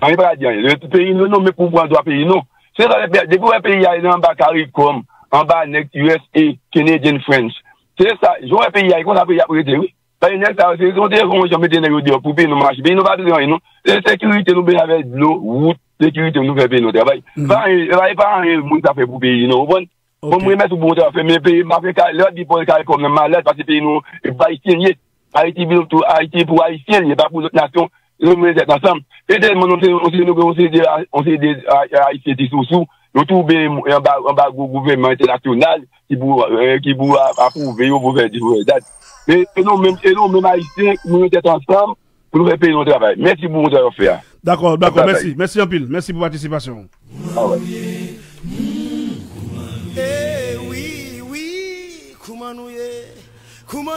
Ayiti pa ka di anyen. Peyi nou, nou, men pou pran dwa peyi nou. Se sa, depi wè peyi a nan anba karikòm, anba nèg U S A, Canadian, French. Se sa, jan wè peyi a, konsa peyi a ap rete, wi. Paske nèg sa yo, se yon te yon jan mete nèg yo deyò pou peyi nou mache. Peyi nou pa bezwen anyen, non. Se sekirite nou bezwen avèk dlo, wout, sekirite nou fè peyi nou travay. Pa anyen, pa, pa anyen moun sa fè pou peyi, non, ou konprann? Bon, mwen remèsye w pou bon travay w fè, men peyi m ap fè ka, lè w ap di pran karikòm nan malad, paske peyi nou, e pou Ayisyen l ye. Ayiti belong to, Ayiti pou Ayisyen l ye, pa pou lòt nasyon. Nou mete tèt ansanm. E tèlman nou se, nou se, nou se de, nou se de, a, a, Ayisyen ti sousou, nou twouve anba, anba gwo gouvènman entènasyonal ki pou, eh, ki pou a, apwouve yo pou fè di, pou fè dat. E, e nou menm, e nou menm Ayisyen, nou mete tèt ansanm, pou nou fè peyi nou travay. Mèsi pou bon travay w ap fè a. Dakò, dakò, mèsi. Mèsi anpil. Mèsi pou patisipasyon w.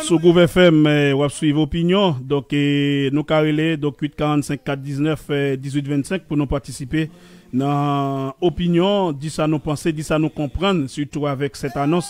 Sou Groove F M, eh, w ap swiv opinyon. Donk, eh, nou ka rele, donk, uit karannsenk kat diznèf, eh, dizuit vennsenk pou nou patisipe nan opinyon, di sa nou panse, di sa nou konprann, sitou avèk sèt anons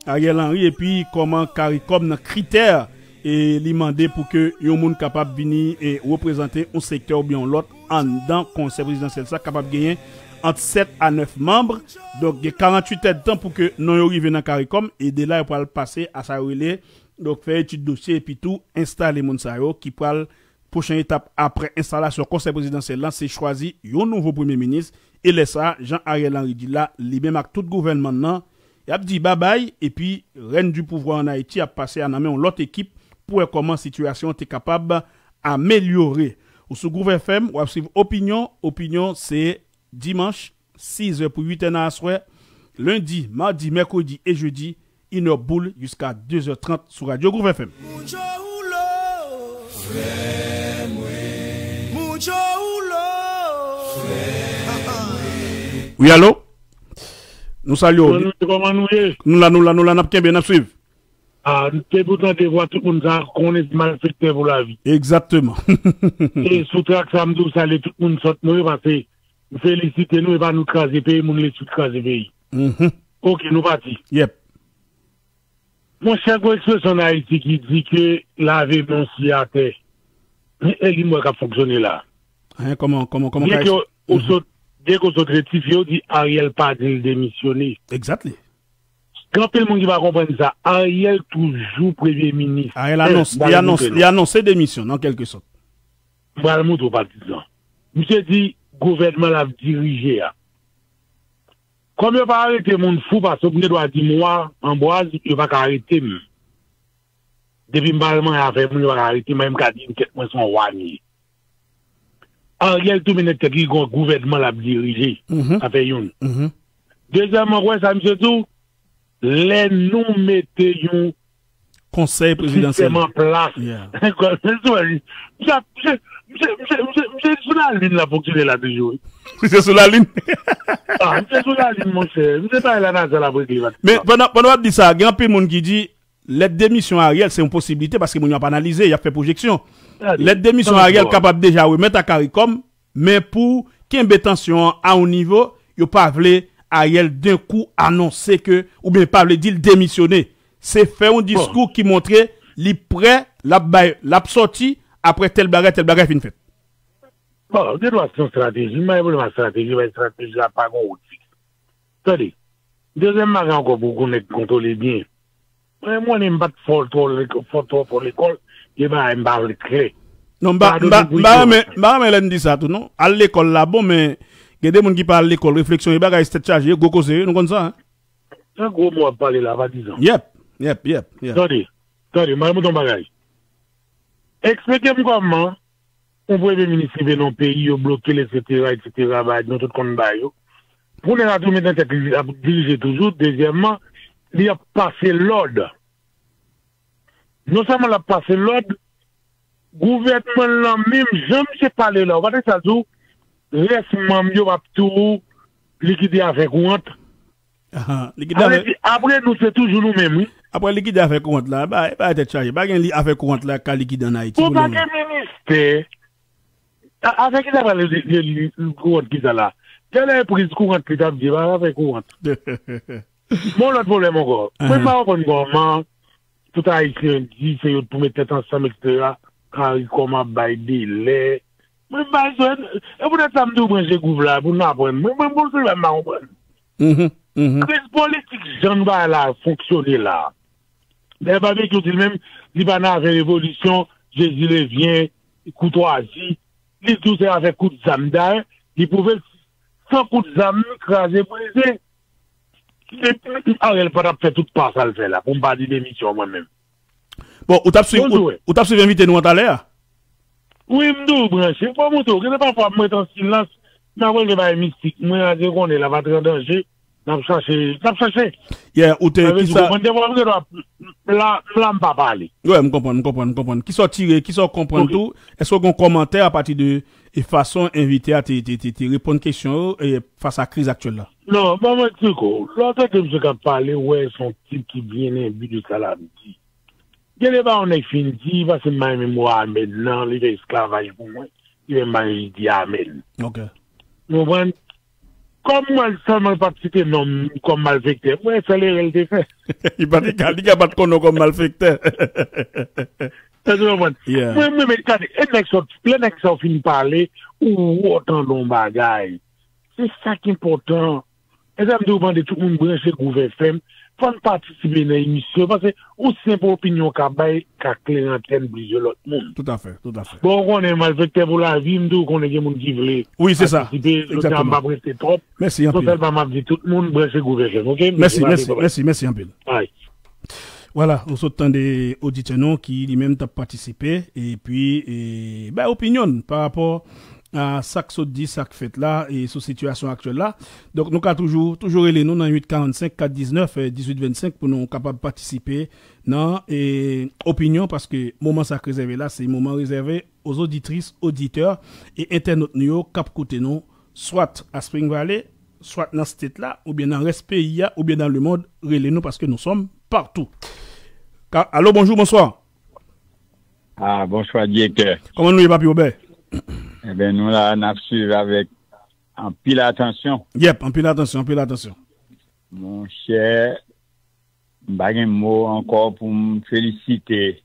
Ariel Henry, epi kòman karikòm nan kritè e li mande pou ke yon moun kapab vini e reprezante yon sektè oubyen yon lòt anndan konsèy prezidansyèl sa kapab genyen ant sèt a nèf manm. Donk, gen karanntuit èdtan pou ke non yo rive nan karikòm, e de la yo pral pase a sa yo rele, donk, fè etid dosye epi tou enstale moun sa yo ki pral pwochen etap apre enstalasyon konsèy prezidansyèl la, se chwazi yon nouvo premye minis. E lè sa a, jan Ariel Henry di la, li menm ak tout gouvènman nan, y ap di babay, epi rèn di pouvwa an Ayiti ap pase a nan men yon lòt ekip pou wè kòman sitiyasyon an te kapab amelyore. Ou sou Groove F M, w ap swiv opinyon. Opinyon se dimanch, sizè pou uitè nan aswè, lendi, madi, mèkredi e jedi, inè boul jiska dezè trant sou Radyo Groove F M. Wi, alo? Nou salye w. Kòman nou ye? Nou la, nou la, nou la, n ap kenbe, n ap swiv. Ah, te pou tande vwa tout moun sa, konnen se malfektè pou lavi. Egzakteman. E sou trak sa, m di w salye tout moun sòt nou yo, paske m felisite nou, e pa nou t kraze peyi, moun lespri t kraze peyi. Mhm. Ok, nou pati. Yep. Monchè, gon ekspresyon an Ayiti ki di ke lave men w si atè. E li m wè k ap fonksyone la. Hein, kòman, kòman, kòman Byen ke w sot, byen ke w sot rektifye, w di Ariel pa di l demisyone. Exactly. Gen anpil moun ki pa konprann sa. Ariel toujou premye minis. Ariel anons, li anons, li anonse demisyon, an kèlke sòt. M pral montre w patizan. Misye di gouvènman l ap dirije a. Kòm yo pa arete moun fou, paske m gen dwa di m wa, Anbwaz, yo pa ka arete m. Depi m pa al manyen avè moun, yo pa ka arete m, men m ka di m tèt mwen se yon wa m ye. Ariel tou mennen tèt li gon gouvènman l ap dirije. Mhm. Sa fè youn. Mhm. Dezyèmman, ou wè sa misye di w? Lè nou mete yon konsèy prezidansyèl sistèm an plas. Yeah. Misye, misye, misye, misye, misye, misye sou lalin la fonksyone la toujou, wi. Misye sou lalin? Ah, misye sou lalin, monchè. Misye pa la NASA l ap regle. Men pandan, pandan w ap di sa, gen anpil moun ki di, lèt demisyon Ariel se yon posiblite paske moun yo ap analize, y ap fè pwojeksyon. Lèt demisyon Ariel kapab deja remèt a Caricom, men pou kenbe tansyon an a yon nivo, yo pa vle Ariel denkou anonse ke, oubyen pa vle di l demisyone. Se fè yon diskou ki montre li prè, l ap bay, l ap sòti apre tèl bagay, tèl bagay fin fèt. Bon, gen dwa se yon estrateji, m pa gen pwoblèm ak estrateji, men estrateji a pa gen wout fiks. Tande, dezyèm bagay ankò pou w konnen kontwole byen. Mwen, mwen, m pa t fò twò lek-, fò, twò fò lekòl, gen bagay m pa vle klè. Non, m pa, m pa, m pa renmen, m pa renmen lè n di sa tou, non. Al lekòl la bon, men gen de moun ki pa al lekòl, refleksyon e bagay, tèt chaje, gwo koze, nou konn sa, hein? Se gwo mo w ap pale la, patizan. Yep, yep, yep, yep. Tande, tande, m al montre w yon bagay. Eksplike m kòman yon premye minis rive nan yon peyi, yo bloke l, etsetera, etsetera, bagay nou tout konn bagay yo. Pou nèg la tou met nan tèt li, l ap dirije toujou. Dezyèmman, li ap pase lòd. Non sèlman l ap pase lòd, Gouvènman lan menm jan misye pale la, ou pa tande sa l di w, rès manm yo p ap tou likide avè kourant. Ahan, likide avè. Sa vle di, apre nou, se toujou nou menm, wi. Apre likide avè kourant la, ba, ba tèt chaje. Pa gen li avè kourant la ka likide an Ayiti. Pou pa gen ministè. Avè ki sa pral li, li, li, kourant ki sa la? Genlè e priz kourant li t ap di, pa avè kourant. Bon, lòt pwoblèm ankò. Mwen pa konprann kòman tout Ayisyen di se yo pou met tèt ansanm, etsetera, Caricom ap bay delè. Mwen pa jwenn. E poutèt sa m di w branche gwouv la pou n aprann. Mwen, mwen, bon, se m pa konprann. Kriz politik, jan bagay la fonksyone la. Dayè, Babekyou di l menm, li pa nan afè revolisyon, Jezi revyen, koutwazi. Li di w se afè kout zam. Dayè, li pwouve l san kout zam, kraze, brize. Ariel pa t ap fè tout pa sa l fè la, pou m pa di demisyon mwen menm. Bon, ou t ap swiv, ou, ou t ap swiv envite nou an talè a? Wi, m tou branche. Fò m tou, gen pafwa m ret an silans, m ap rele bay mistik. Mwen, a Dye konnen, la patri an danje. N ap chache, n ap chache. Yeah, ou te, sa vle di, kisa ou konn, defwa m gen dwa, m la, m la, m pa pale. Wi, m konprann, m konprann, m konprann. Kisa w tire, kisa w konprann tou? Èske w gen yon kòmantè apati de e fason envite a te, te, te, te reponn kesyon yo e fas a kriz aktyèl la? Non, ban mwen eksplike w. Lè w tande misye k ap pale, w wè se yon tip ki byen enbi de sa l ap di. Gen de bagay yon nèg fin di, paske m pa renmen mo amèn nan, li fè esklavaj pou mwen. Li fè m pa anvi di amèn. Ok. Ou konprann? Kòm mwen sèlman patisipe non m kòm malfektè, mwen sèl erè l te fè. Li pa te ka, li ka pa t konnen w kòm malfektè. Èske w konprann? Yeah. Mwen, mwen, men gade, e nèg sa, lè nèg sa fin pale, ou, ou tande yon bagay. Se sa ki enpòtan. E sa m di w, mande tout moun branche Groove F M. Fò n patisipe nan emisyon, paske yon senp opinyon w ka bay ka klere antèn plizyè lòt moun. Tout à fait, tout à fait. Bon, ou konnen malfektè pou lavi, m di w konnen gen moun ki vle patisipe. Wi, se sa. Jodi a m p ap rete twòp. Mèsi anpil. Non sèlman m ap di tout moun branche Groove F M, ok? Mèsi, mèsi, mèsi, mèsi anpil. Bye. Vwala, ou sot tande oditè nou ki li menm t ap patisipe epi e, bay opinyon l pa rapò a sa k sot di, sa k fèt la e sou sitiyasyon aktyèl la. Donk, nou ka toujou, toujou rele nou nan uit karannsenk kat diznèf, eh, dizuit vennsenk pou nou kapab patisipe nan, eh, opinyon, paske moman sa k rezève la, se moman rezève aux auditrices, auditeurs e entènot nou yo k ap koute nou, swat a Spring Valley, swat nan state la, oubyen nan rès peyi a, oubyen dans le monde, rele nou paske nous sommes partout. Ka, alo, bonjou, bonswa. Ah, bonswa, direktè. Kòman nou ye, Papi Wobè? Eben, nou la, n ap swiv avèk anpil atansyon. Yep, anpil atansyon, anpil atansyon. Monchè, m pa gen mo ankò pou m felisite.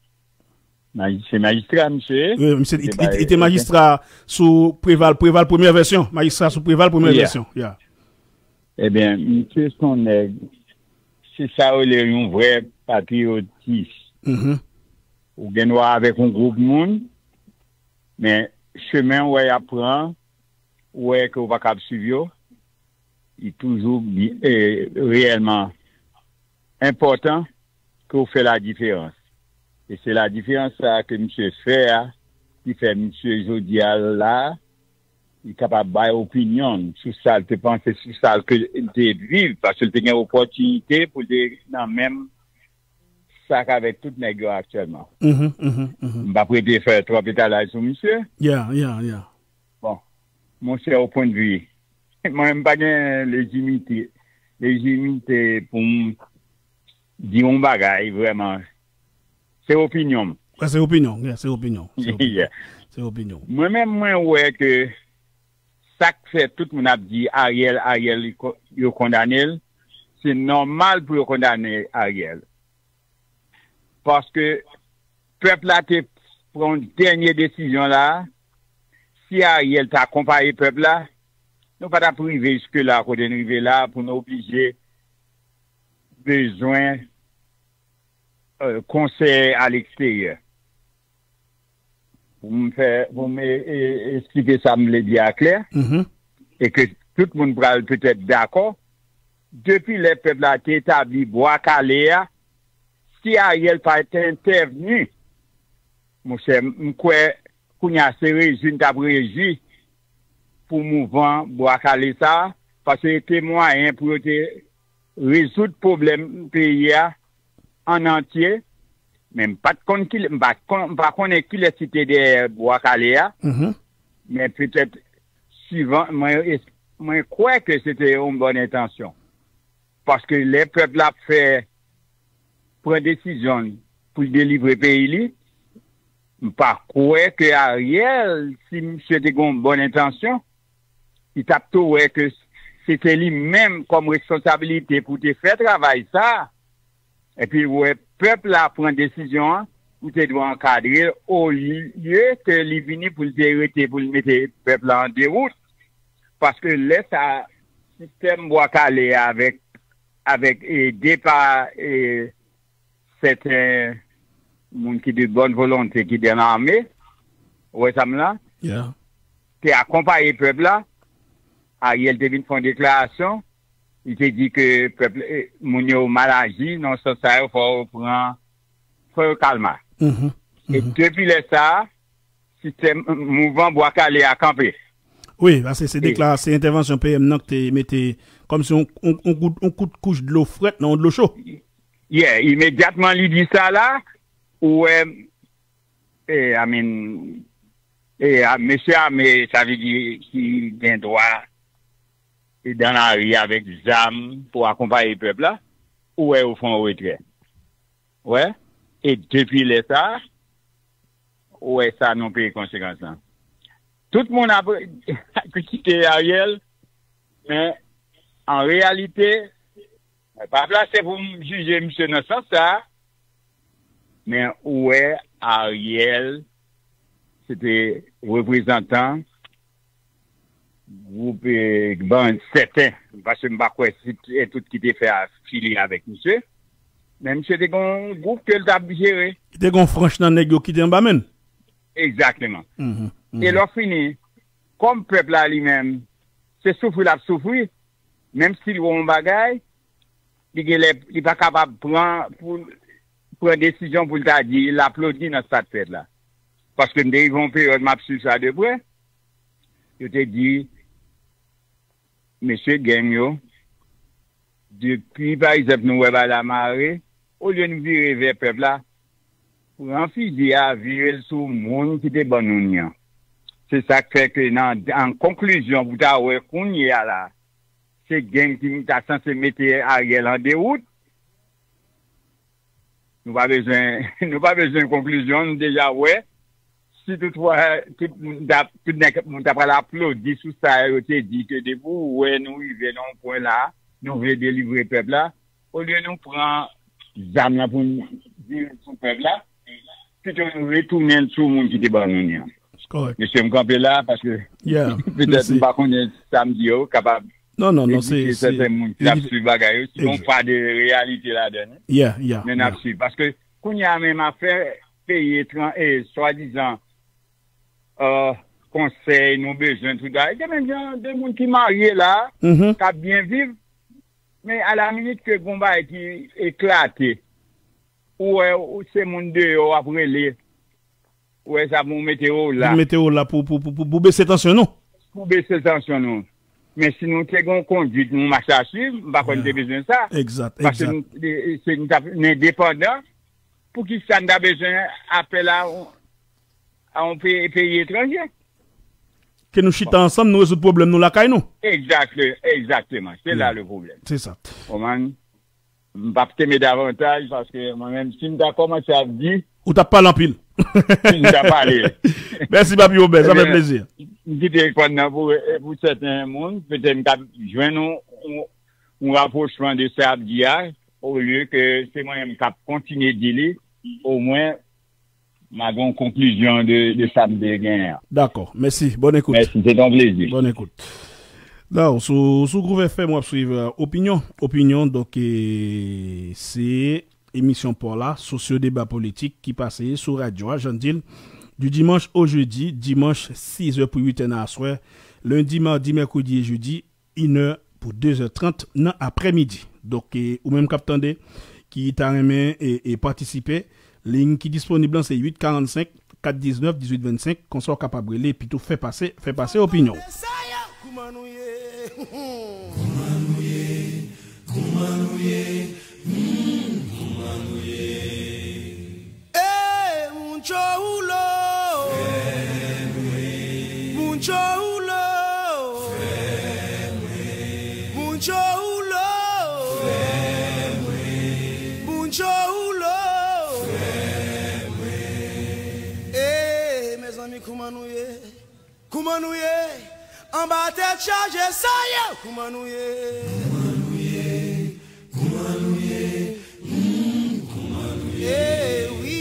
Maji-, se majistra, misye ye? Wi, misye, li, li, li te majistra sou Preval, Preval premyè vèsyon. Majistra sou Preval premyè vèsyon. Yeah. Ebyen, misye se yon nèg, se sa yo rele yon vrè patriyotis. Mhm. Ou gen dwa avèk yon gwoup moun, men chemen w wè y ap pran, ou wè ke w pa kab swiv yo, li toujou bi-, e, reyèlman enpòtan ke w fè ladiferans. E se ladiferans sa a ke misye fè a, ki fè misye jodi a la, li kapab bay opinyon l sou sa l te panse, sou sa l ke l te viv, paske l te gen opòtinite pou l te nan menm sak avèk tout nèg yo aktyèlman. Mhm, mhm, mhm. M p ap rete fè twòp etalaj sou misye. Yeah, yeah, yeah. Bon, monchè, o pwennvi, mwen, m pa gen lejimite, lejimite pou m di yon bagay vrèman. Se opinyon m. Wi, se opinyon, yeah, se opinyon, se opinyon. Yeah. Se opinyon. Mwen menm, mwen wè ke sa k fè tout moun ap di Ariel, Ariel, li ko-, yo kondane l, se nòmal pou yo kondane Ariel. Paske pèp la te pran yon dènye desizyon la, si Ariel ta akonpaye pèp la, nou pa t ap rive jiske la kote n rive la pou n oblije bezwen, euh, konsèy aleksteryè. Pou m fè, pou m e, e, eksplike sa m vle di a klè, mhm, e ke tout moun pral petèt dakò, depi lè pèp la te etabli Bwa Kale a, si Ariel pa t entèvni, monchè, m, m kwè kounye a se rejwi n t ap rejwi pou mouvman Bwa Kale sa a, paske te mwayen pou yo te rezoud pwoblèm peyi a an antye, Men m pa t konn ki, m pa, kon- m pa konnen kilès ki te dèyè Bwa Kale a, Mhm. men petèt, sivan, mwen, mwen kwè ke se te yon bòn entansyon. Paske lè pèp la ap fè, pran desizyon pou l delivre peyi li, m pa kwè ke Ariel, si misye te gen yon bòn entansyon, li t ap tou wè ke se te li menm kòm responsabilite pou te fè travay sa, epi wè pèp la pran desizyon an, ou te dwe ankadre l, olye ke li vini pou l te rete, pou l mete pèp la an dewout. Paske lè sa, sistèm Bwa Kale a avèk, avèk e, depa e, sèten moun ki de bòn volonte ki te nan ame, ou wè sa m la, Yeah. te akonpaye pèp la, Ariel te vin fè yon deklarasyon, li te di ke pèp, e, moun yo mal aji, nan sans sa yo, fò yo pran, fò yo kalma. Mhm. E depi lè sa, sistèm, mouvman Bwa Kale a kanpe. Wi, paske se deklarasyon, se entèvansyon P M nan ki te mete kòmsi yon, yon, yon kout, yon kout kouch dlo frèt nan yon dlo cho. Yeah, imedyatman li di sa la, ou wè, e, I mean, e, a, mesye ame, sa vle di ki gen dwa e dan lari avèk zam pou akonpaye pèp la, ou wè yo fè yon retrè. Wè, e depi lè sa, ou wè sa nou peye konsekans lan. Tout moun ap kritike Ariel, men an reyalite, mwen pa plase pou m jije misye nan sans sa, men ou wè Ariel, se te reprezantan gwoup e, ban sèten, paske m pa kwè si e tout ki te fè afilye avèk misye, men misye te gen yon gwoup ke l t ap jere. Ki te gen yon franch nan nèg yo ki te anba men l. Egzakteman. Mhm, mhm. E lè w fini, kòm pèp la li menm, se soufri l ap soufri, menm si l wè yon bagay, li genlè, li pa kapab pran, pou pran desizyon pou l ta di, l aplodi nan sa k fèt la. Paske m te rive yon peryòd m ap swiv sa de prè, yo te di, mesye gang yo, depi, pa egzanp, nou wè bagay la mare, olye nou vire vè pèp la, pran fizi a, vire l sou moun ki te ban nou li an. Se sa k fè ke nan, an konklizyon, pou ta wè kounye a la, se gang ki ta sanse mete Ariel an dewout. Nou pa bezwen, nou pa bezwen konklizyon, nou deja wè. Si toutfwa, tout moun t ap, tout nèg, moun ta pral aplodi sou sa yo te di ke depi ou wè nou rive nan yon pwen la, nou vle delivre pèp la, olye nou pran zam nan pou n vire sou pèp la, pito nou retounen l sou moun ki te ban nou li an. Kòrèk. Mesye, m kanpe la, paske Yeah, petèt mèsi. M pa konnen sa m di yo kapab Non, non, non, se edike se- sèten moun ki ap edike- swiv bagay yo, si yon Egzak. pa de reyalite ladan l. Yeah, yeah, Men n ap yeah. swiv. Paske kounye a menm afè peyi etran, e swadizan, euh, konsèy nou bezwen tout bagay. Gen menm jan de moun ki marye la, Mhm. k ap byen viv, men a la minit ke gon bagay ki eklate, ou wè, ou se moun deyò w ap rele, ou wè sa pou mete w la. Pou mete w la pou, pou, pou, pou, pou bese tansyon nou. Pou bese tansyon nou. Men si nou te gen yon kondwit, yon mach a swiv, m pa kwè n te Yeah. Bezwen sa. Egzat, Paske egzat. nou, e, e, se nou t ap endepandan. Pou ki sa n ta bezwen apèl a, a yon peyi, peyi etranje? Ke nou chita ansanm, nou rezoud pwoblèm nou lakay nou. Egzakte, egzakteman. Se la le pwoblèm. Se sa. Konprann? M p ap kenbe davantaj paske mwen menm, si m ta kòmanse ap di, Ou t ap pale anpil. M ta pale. Mèsi, Papi Obè, sa fè Ebyen, plezi. M kite reponn nan pou, pou sèten moun, petèt m ka jwenn yon, yon, yon rapwochman de sa ap di a, olye ke se mwen menm k ap kontinye di li, omwen, m a gen yon konklizyon de, de sa m te genyen an. Dakò, mèsi. Bòn ekout. Mèsi, se te yon plezi. Bòn ekout. Non, sou, sou Groove F M, w ap swiv euh, Opinyon. Opinyon, donk, e, se emisyon pa w la, sosyo deba politik ki pase sou radyo a, jan di l, du dimanche au jeudi, dimanche six heures pou huit heures nan aswè, lendi, madi, mèkredi e jedi, une heure pou deux heures trente nan aprèmidi. Donk, e, ou menm k ap tande, ki ta renmen e, e patisipe, liy ki disponib lan se huit quarante-cinq, quatre dix-neuf, dix-huit vingt-cinq, konsa w kapab rele, epi tou fè pase, fè pase opinyon w. Kouman nou ye? Kouman nou ye? Kouman nou ye? Hmm, kouman nou ye? Cho ou lo. Frè mwen. Ey, mezanmi, kouman nou ye? Kouman nou ye? Anba tèt chaje, sa ye. Kouman nou ye? Kouman nou ye? Kouman nou ye? Hmm, kouman nou ye? Ey, wi,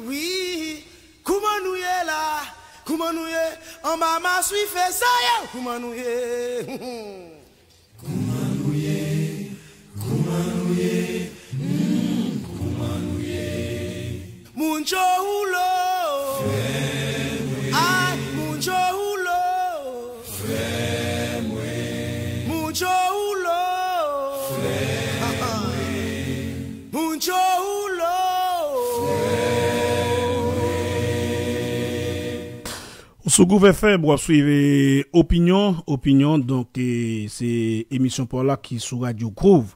wi. Kouman nou ye la? Kouman nou ye? Anba maswife, sa ye. Kouman nou ye? Kouman nou ye? Kouman nou ye? Hmm, kouman nou ye? Moun cho ou lo. Frè mwen. Ay, moun cho ou lo. Frè mwen. Moun cho ou lo. Frè mwen. Moun cho ou lo. Frè mwen. Sou Groove F M, w ap swiv Opinyon. Opinyon, donk, e, se emisyon pa w la ki sou Radyo Groove.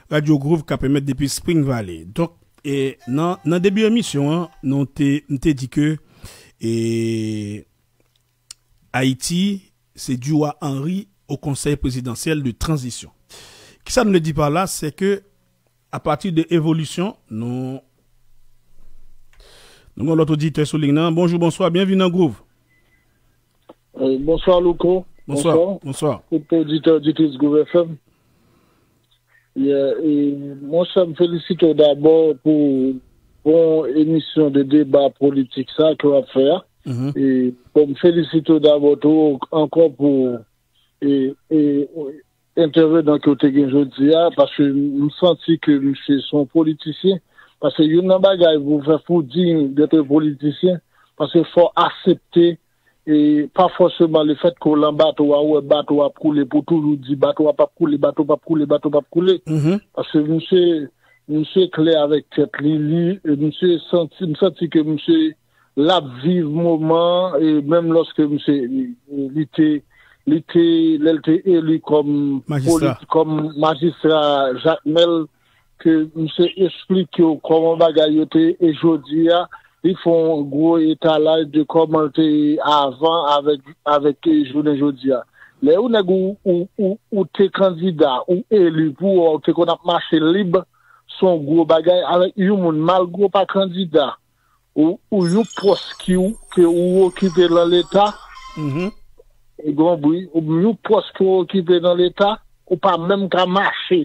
Radyo Groove k ap emèt depi Spring Valley. Donk, e, nan, nan debi emisyon an, nou te, m te di ke, e, Ayiti, se du roi Henri au conseil présidentiel de transition. Kisa m vle di pa la, se ke apati de evolisyon, nou, nou gen lòt oditè sou liy nan. Bonjou, bonswa, byenvini nan Groove. Euh, bonswa, Louko. Bonswa, bonswa. Tout oditè, oditris Groove F M. Yeah, e, monchè, m felisite w dabò pou bon emisyon de deba politik sa ke w ap fè a. Mhm. E, bon, m felisite w dabò tou ankò pou, e, e, entèvenan ke w te gen jodi a, paske m santi ke misye se yon politisyen. Paske youn nan bagay pou fè pou diy dèt politisyen, paske fò w aksepte, e pa fòseman lefèt ke w lan bato a, ou wè bato a ap koule, pou w toujou di bato a p ap koule, bato p ap koule, bato p ap koule. Mhm. Paske misye, misye klè avèk tèt li, li, e misye santi, m santi ke misye l ap viv moman, e menm lòske misye, li te, li te, lè l te eli kòm majistra, politi-, kòm majistra Jakmèl, ke misye esplike w kòman bagay yo te ye, e jodi a, li fè yon gwo etalaj de kòman l te ye avan avèk, avèk, e, jounen jodi a. Lè yon nèg ou, ou, ou, ou te kandida, ou eli pou w, ou te konn ap mache lib, se yon gwo bagay avèk yon moun, malgre w pa kandida, ou, ou yon pòs ki ou, ke ou okipe nan Leta, mhm, ou konprann, ou yon pòs ke w okipe nan Leta, ou pa menm ka mache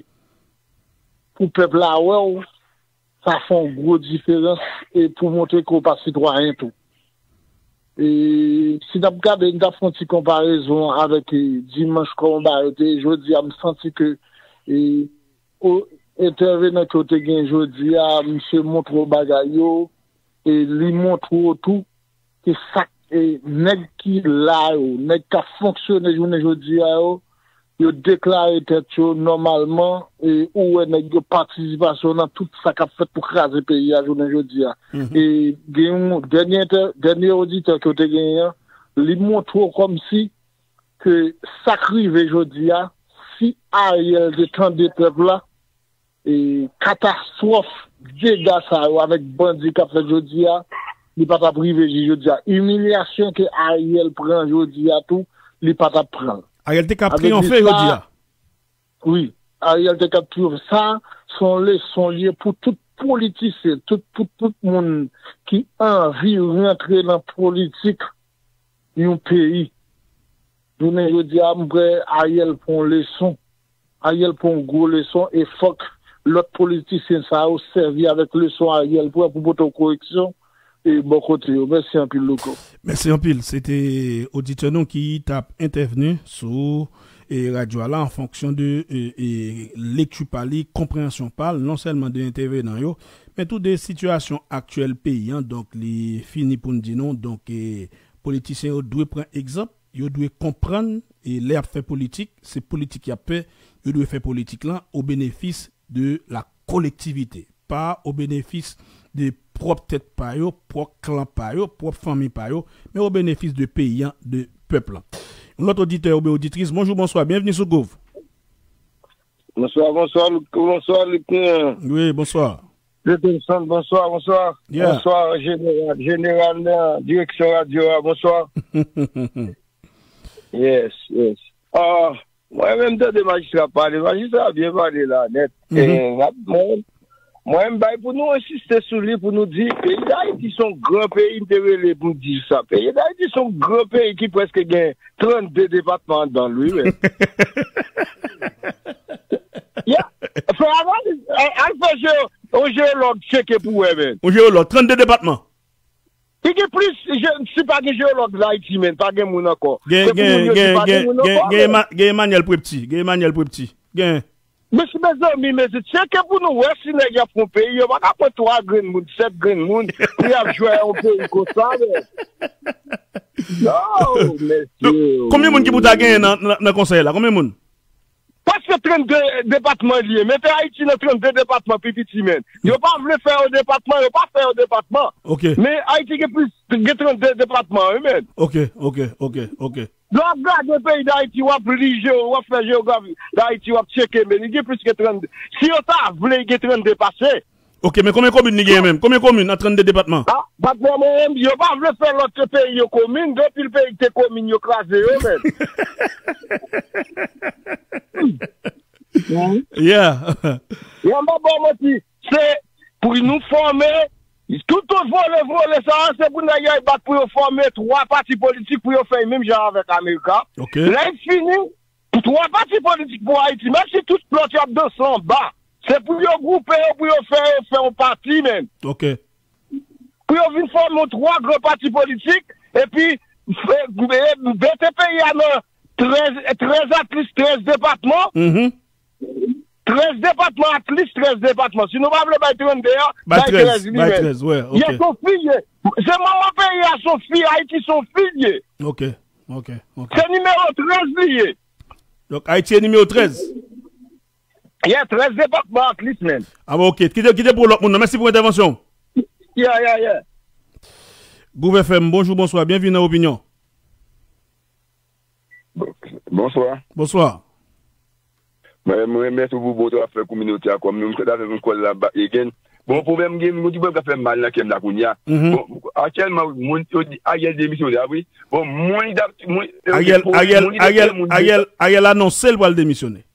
pou pèp la wè w, sa fè yon gwo diferans, e pou montre ke w pa sitwayen tou. E si n ap gade, n t ap fè yon ti konparezon avèk, e, dimanch kòman bagay yo te ye, jodi a, m santi ke, e, o, entèvenan ke w te gen jodi a, misye montre w bagay yo, e li montre w tou ke sa k, e, nèg ki la yo, nèg k ap fonksyone jounen jodi a yo, yo deklare tèt yo nòmalman, e ou wè nèg yo patisipasyon nan tout sa k ap fèt pou kraze peyi a jounen jodi a. Mhm. E gen yon dènye entè-, dènye oditè ke w te genyen an, li montre w kòmsi ke sa k rive jodi a, si Ariel te tande pèp la, e, katastwòf, dega sa yo avèk bandi k ap fèt jodi a, li pa t ap rive jis jodi a. Imilyasyon ke Ariel pran jodi a tou, li pa t ap pran l. Ariel te ka triyonfe jodi a. Wi, Ariel te ka triyonfe. Sa, se yon leson li ye pou tout politisyen, tout, tout, tout moun ki anvi rantre nan politik yon peyi. Jounen jodi a, m kwè Ariel pran yon leson. Ariel pran yon gwo leson e fòk lòt politisyen sa yo sèvi avèk leson Ariel pran pou pote yon koreksyon e bò kote yo. Mèsi anpil, Louko. Mèsi anpil. Se te oditè nou ki t ap entèvni sou, e, radyo a la an fonksyon de, e, e, lekti pa li, konpreyansyon pa l, non sèlman de entèvenan yo, men tou de sitiyasyon aktyèl peyi an. Donk, li fini pou n di nou, donk, e, politisyen yo dwe pran egzanp, yo dwe konprann, e lè y ap fè politik, se politik y ap fè, yo dwe fè politik lan o benefis de la kolektivite, pa o benefis de pwòp tèt pa yo, pwòp klan pa yo, pwòp fanmi pa yo, men o benefis de peyi an, de pèp lan. Yon lòt oditè oubyen oditris, bonjou, bonswa, byenveni sou Groove. Bonswa, bonswa, Luc, bonswa, Luc. Wi, bonswa. Peterson, bonswa, bonswa. Yeah. Bonswa, jeneral, jeneral nan direksyon radyo a, bonswa. Yes, yes. Ah, mwen menm tande majistra pale, majistra byen pale la, nèt. Mhm. E, rapidman, Mwen, m bay pou nou ensiste sou li, pou nou di, peyi Dayiti se yon gran peyi, m te rele pou m di sa. Peyi Dayiti se yon gran peyi ki prèske gen trannde depatman anndan l, wi, men. Ya, fè analiz, al, al fè jeo-, yon jeyològ tcheke pou wè, men. Yon jeyològ, trannde depatman. Li gen plis, je, si pa gen jeyològ Dayiti, men, pa gen moun ankò. Gen, Se pou gen, moun yo di gen, pa gen gen, moun gen, ankò, gen men. Ema-, gen Emmanuel Prepti, gen Emmanuel Prepti. Gen. Mesye, mezanmi, mesye, tcheke pou nou wè si nèg y ap fè yon peyi. Yo pa ka pran twa grenn moun, sèt grenn moun, pou y ap jwe yon peyi konsa, men. Non, mesye. Donk, konbyen moun ki pou ta genyen nan, nan, nan konsèy la? Konbyen moun? Paske trannde depatman li ye. Mete Ayiti nan trannde depatman pi piti, men. Yo pa vle fè yon depatman, yo pa fè yon depatman. Ok. Men Ayiti gen plis, gen trannde depatman, wi, men. Ok, ok, ok, ok. Lè w ap gade peyi Dayiti, w ap li je-, w ap fè jeyografi Dayiti, w ap tcheke, men li gen plis ke trannde. Si yo ta vle, li gen trannde pase. Ok, men konbyen komin li genyen menm? Konbyen komin nan trannde depatman? Ah, patnè mwen, yo pa vle fè lòt peyi yo komin, gen anpil peyi ki te komin, yo kraze yo menm. Yeah. Yo, m pa ba w manti, se pou nou fòme, tout, tout vole, vole sa, se pou nèg yo bat pou yo fòme twa pati politik pou yo fè menm jan avèk Amerika. Ok. Lè y fini, twa pati politik pou Ayiti, menm si tout lòt yo ap danse anba, se pou yo gwoupe yo, pou yo fè, yo fè yon pati menm. Ok. Pou yo vin fòme yon twa gran pati politik, epi fè, e, mete peyi a nan trèz, trèz at least trèz depatman. Mhm. Trèz depatman, at least trèz depatman. Si nou pa vle bay trannde a, bay bay trèz, trèz li bay menm. Trèz, wè, ok. Ye, se yon fi ye. Se manman peyi a, se yon fi, Ayiti se yon fi ye. Ok, ok, ok. Se nimewo trèz li ye. Donk, Ayiti e nimewo trèz. Yeah, trèz depatman at least, man. Ah, bon, ok. Kite, kite pou lòt moun nan. Mèsi pou entèvansyon. Yeah, yeah, yeah. Groove F M, bonjou, bonswa. Byenvini nan Opinyon. Bonswa. Bonswa. Mwen, mwen remèsye w pou bon travay w ap fè kominote a, kòm nou, m kontan fè yon kòl la ba-, again. Bon, pwoblèm gen, moun ki pral fè mal nan kè m la kounye a. Mhm. Bon, aktyèlman, moun yo di Ariel demisyone, a wi. Bon, moun ki t ap, moun, Ariel, moun ki te Ariel, moun Ariel anonse l pral demisyone.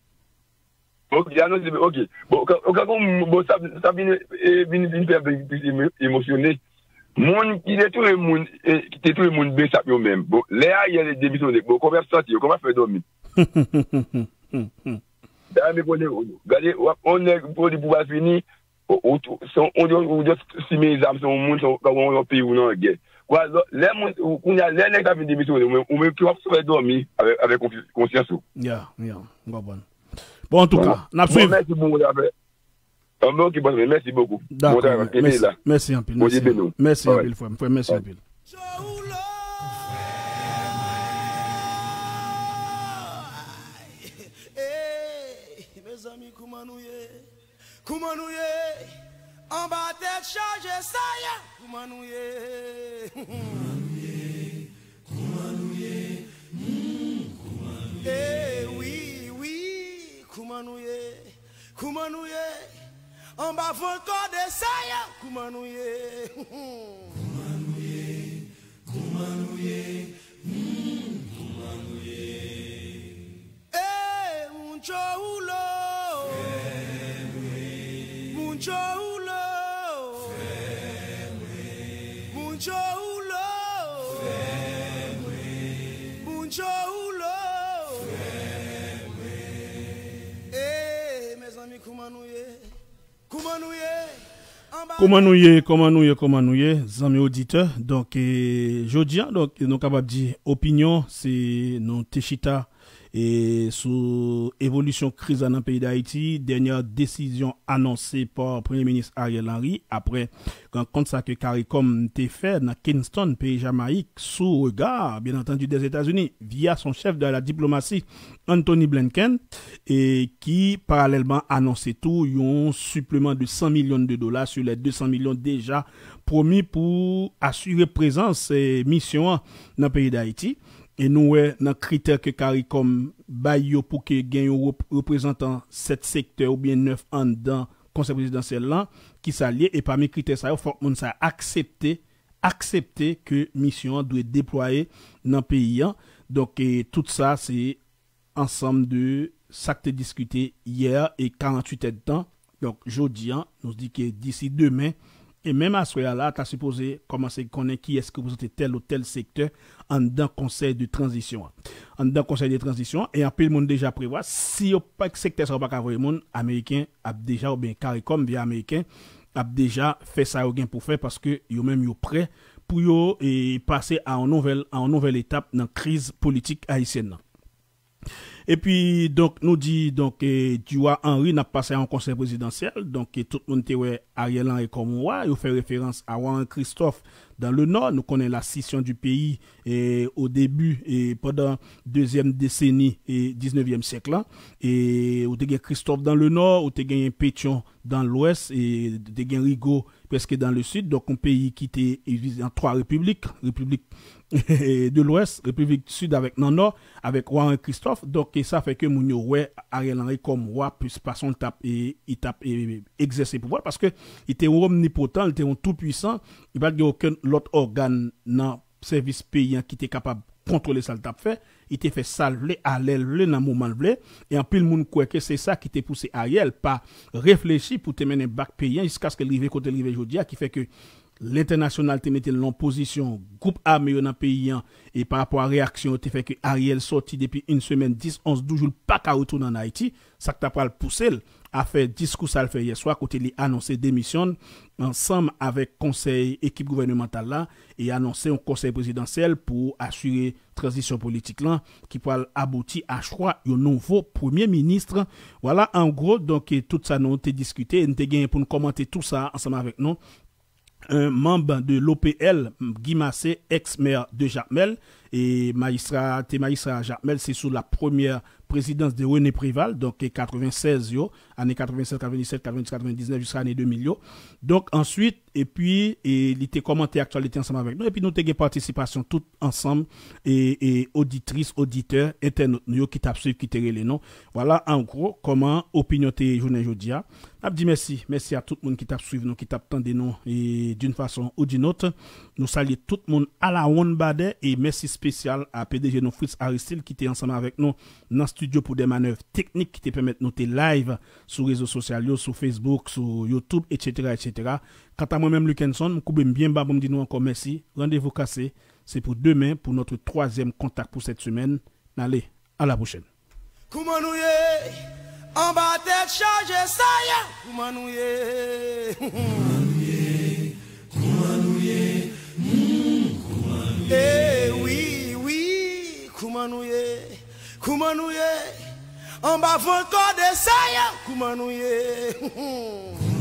Ok, anonse, ok. Bon, ka, ka, bon, sa, sa vin, e, vin, vin fè m plis emo-, emosyone. Moun ki te touye moun, e, ki te touye moun Besap yo menm. Bon, lè Ariel demisyone, bon, kòman y ap santi yo, kòman y ap fè dòmi? Sa mwen konnen, gade, w ap, on nèg pou li pou al fini, ou, ou, ou, se on, on, on, on just simen zam, se on moun, se on, on, on peyi ou nan gè. Kwa, lè, lè moun, ou, kounye a, lè nèg sa vin demisyone, ou menm, ou menm ki w ap fè dòmi avèk, avèk konfi-, konsyans ou. Ya, ya, m konprann. Bon, antouka, n ap swiv. Bon, mèsi pou moun afè. Bon, ok, bon, mèsi bokou. Dakò, bon travay, kenbe la. Mèsi anpil, mèsi. Bondye beni w. Mèsi anpil, frè m. Frè, mèsi anpil. Ey, mezanmi, kouman nou ye? Kouman nou ye? Anba tèt chaje sa ye. Kouman nou ye? Kouman nou ye? Kouman nou ye? Hmm, kouman nou ye? Eh, wi, wi, kouman nou ye? Kouman nou ye? Anba van kòde sa ye. Kouman nou ye? Kouman nou ye? Kouman nou ye? Hmm, kouman nou ye? Eh, moun cho ou lo. Moun cho ou lo. Moun cho ou lo. Moun cho ou lo. Eh, mezanmi, kouman nou ye? Kouman nou ye? Anba Kouman nou ye, kouman nou ye, kouman nou ye, zanmi oditè? Donk, e, jodi a, donk, nou kapab di opinyon, se nou te chita, e, sou evolisyon kriz la nan peyi Dayiti, dènyè desizyon anonse pa Premye Minis Ariel Henry, apre rankont sa ke CARICOM te fè nan Kingston, peyi Jamayik, sous regard, bien entendu, des États-Unis, via son chef de la diplomatie, Antony Blinken, e ki paralèlman anonse tou yon sipleman de san milyon de dola sou lè de san milyon deja pwomi pou asire prezans, e, misyon an nan peyi Dayiti. E nou wè nan kritè ke CARICOM bay yo pou ke gen yon rep-, reprezantan sèt sektè oubyen nèf anndan Konsèy Prezidansyèl lan, ki sa l ye, e pami kritè sa yo, fòk moun sa aksepte, aksepte ke misyon an dwe deplwaye nan peyi an. Donk, e, tout sa, se ansanm de sa k te diskite yè e karanntuit èdtan Donk, jodi a, nou di ke disi demen, e menm aswè a la, ta sipoze kòmanse konnen kiyès ki reprezante tèl ou tèl sektè anndan konsèy de tranzisyon an. Anndan konsèy de tranzisyon an, e anpil moun deja prevwa, si yo pa, sektè sa yo pa ka voye moun, Ameriken ap deja, oubyen CARICOM via Ameriken, ap deja fè sa yo gen pou fè, paske yo menm yo prè pou yo e pase a yon nouvèl, a yon nouvèl etap nan kriz politik ayisyèn nan. Epi, donk, nou di, donk, e, Dubois Henri n ap pase a yon konsèy prezidansyèl. Donk, e, tout moun te wè Ariel Henry kòm wa. Yo fè referans a Warren Christophe dans le Nord. Nou konnen la scission du pays, e, o debi, e, pandan dezyèm deseni, e, diznevyèm syèk la. E, ou te gen Christophe dans le Nord, ou te gen Pétion dans l'Ouest, e, te gen Rigaud prèske dans le Sud. Donk, yon peyi ki te divize an twa repiblik, repiblik de l'Ouest, repiblik Sid avèk nan Nò, avèk Warren Christophe. Donk, e sa fè ke moun yo wè Ariel Henry kòm wa, plis paske l t ap, e, li t ap, e, egzèse pouvwa l, paske li te omnipotan, li te yon tou pwisan, li pa t gen okenn lòt ògàn nan sèvis peyi an ki te kapab kontwole sa l t ap fè. Li te fè sa l vle, alè l vle, nan moman l vle. E anpil moun kwè ke se sa ki te pouse Ariel pa reflechi pou te mennen bak peyi an jiskaske l rive kote l rive jodi a, ki fè ke lentènasyonal te mete l nan pozisyon, gwoup ame yo nan peyi an, e pa rapò a reyaksyon yo te fè ke Ariel sòti depi yon semèn, dis, onz, douz jou, l pa ka retounen ann Ayiti, sa k ta pral pouse l a fè diskou sa l fè yè swa, kote li anonse demisyon l ansanm avèk konsèy ekip gouvènemantal la, e anonse yon konsèy prezidansyèl pou asire tranzisyon politik lan, ki pral abouti a chwa yon nouvo premye minis. Vwala, an gwo, donk, e tout sa nou te diskite, e n te genyen pou n kòmante tou sa ansanm avèk nou. Un membre de l'O P L, Guy Massé, ex-maire de Jakmèl, e majistra, te majistra Jakmèl, se sou la première présidence de René Préval, donk, e katrevennsèz yo, ane katrevennsèz, katrevenndisèt, katrevenndis, katrevendiznèf, jiska ane de mil yo. Donk, answit, epi, e li te kòmante aktyalite ansanm avèk nou, epi nou te gen patisipasyon tout ansanm, e, e oditris, oditè, entènot nou yo ki t ap swiv, ki te rele nou. Vwala, an gwo, kòman opinyon te ye jounen jodi a. N ap di mèsi, mèsi a tout moun ki t ap swiv nou, ki t ap tande nou, e d'une façon ou d'une autre. Nou salye tout moun alawonnbadè, e mèsi espesyal a P D G nou, Fritz Aristide, ki te ansanm avèk nou nan estidyo pou de manèv teknik ki te pèmèt nou te live sou rezo sosyal yo, sou Facebook, sou YouTube, etsetera, etsetera. Kanta mwen menm, Luckenson, m koube m byen ba pou m di nou ankò mèsi. Randevou kase, se pou demen, pou notre troisième contact pour cette semaine. N ale, à la prochaine. Kouman nou ye? Anba tèt chaje sa ye. Kouman nou ye? Kouman nou ye? Kouman nou ye? Hmm, kouman nou ye? Eh wi, wi, kouman nou ye? Kouman nou ye? Anba vant kòde sa ye. Kouman nou ye?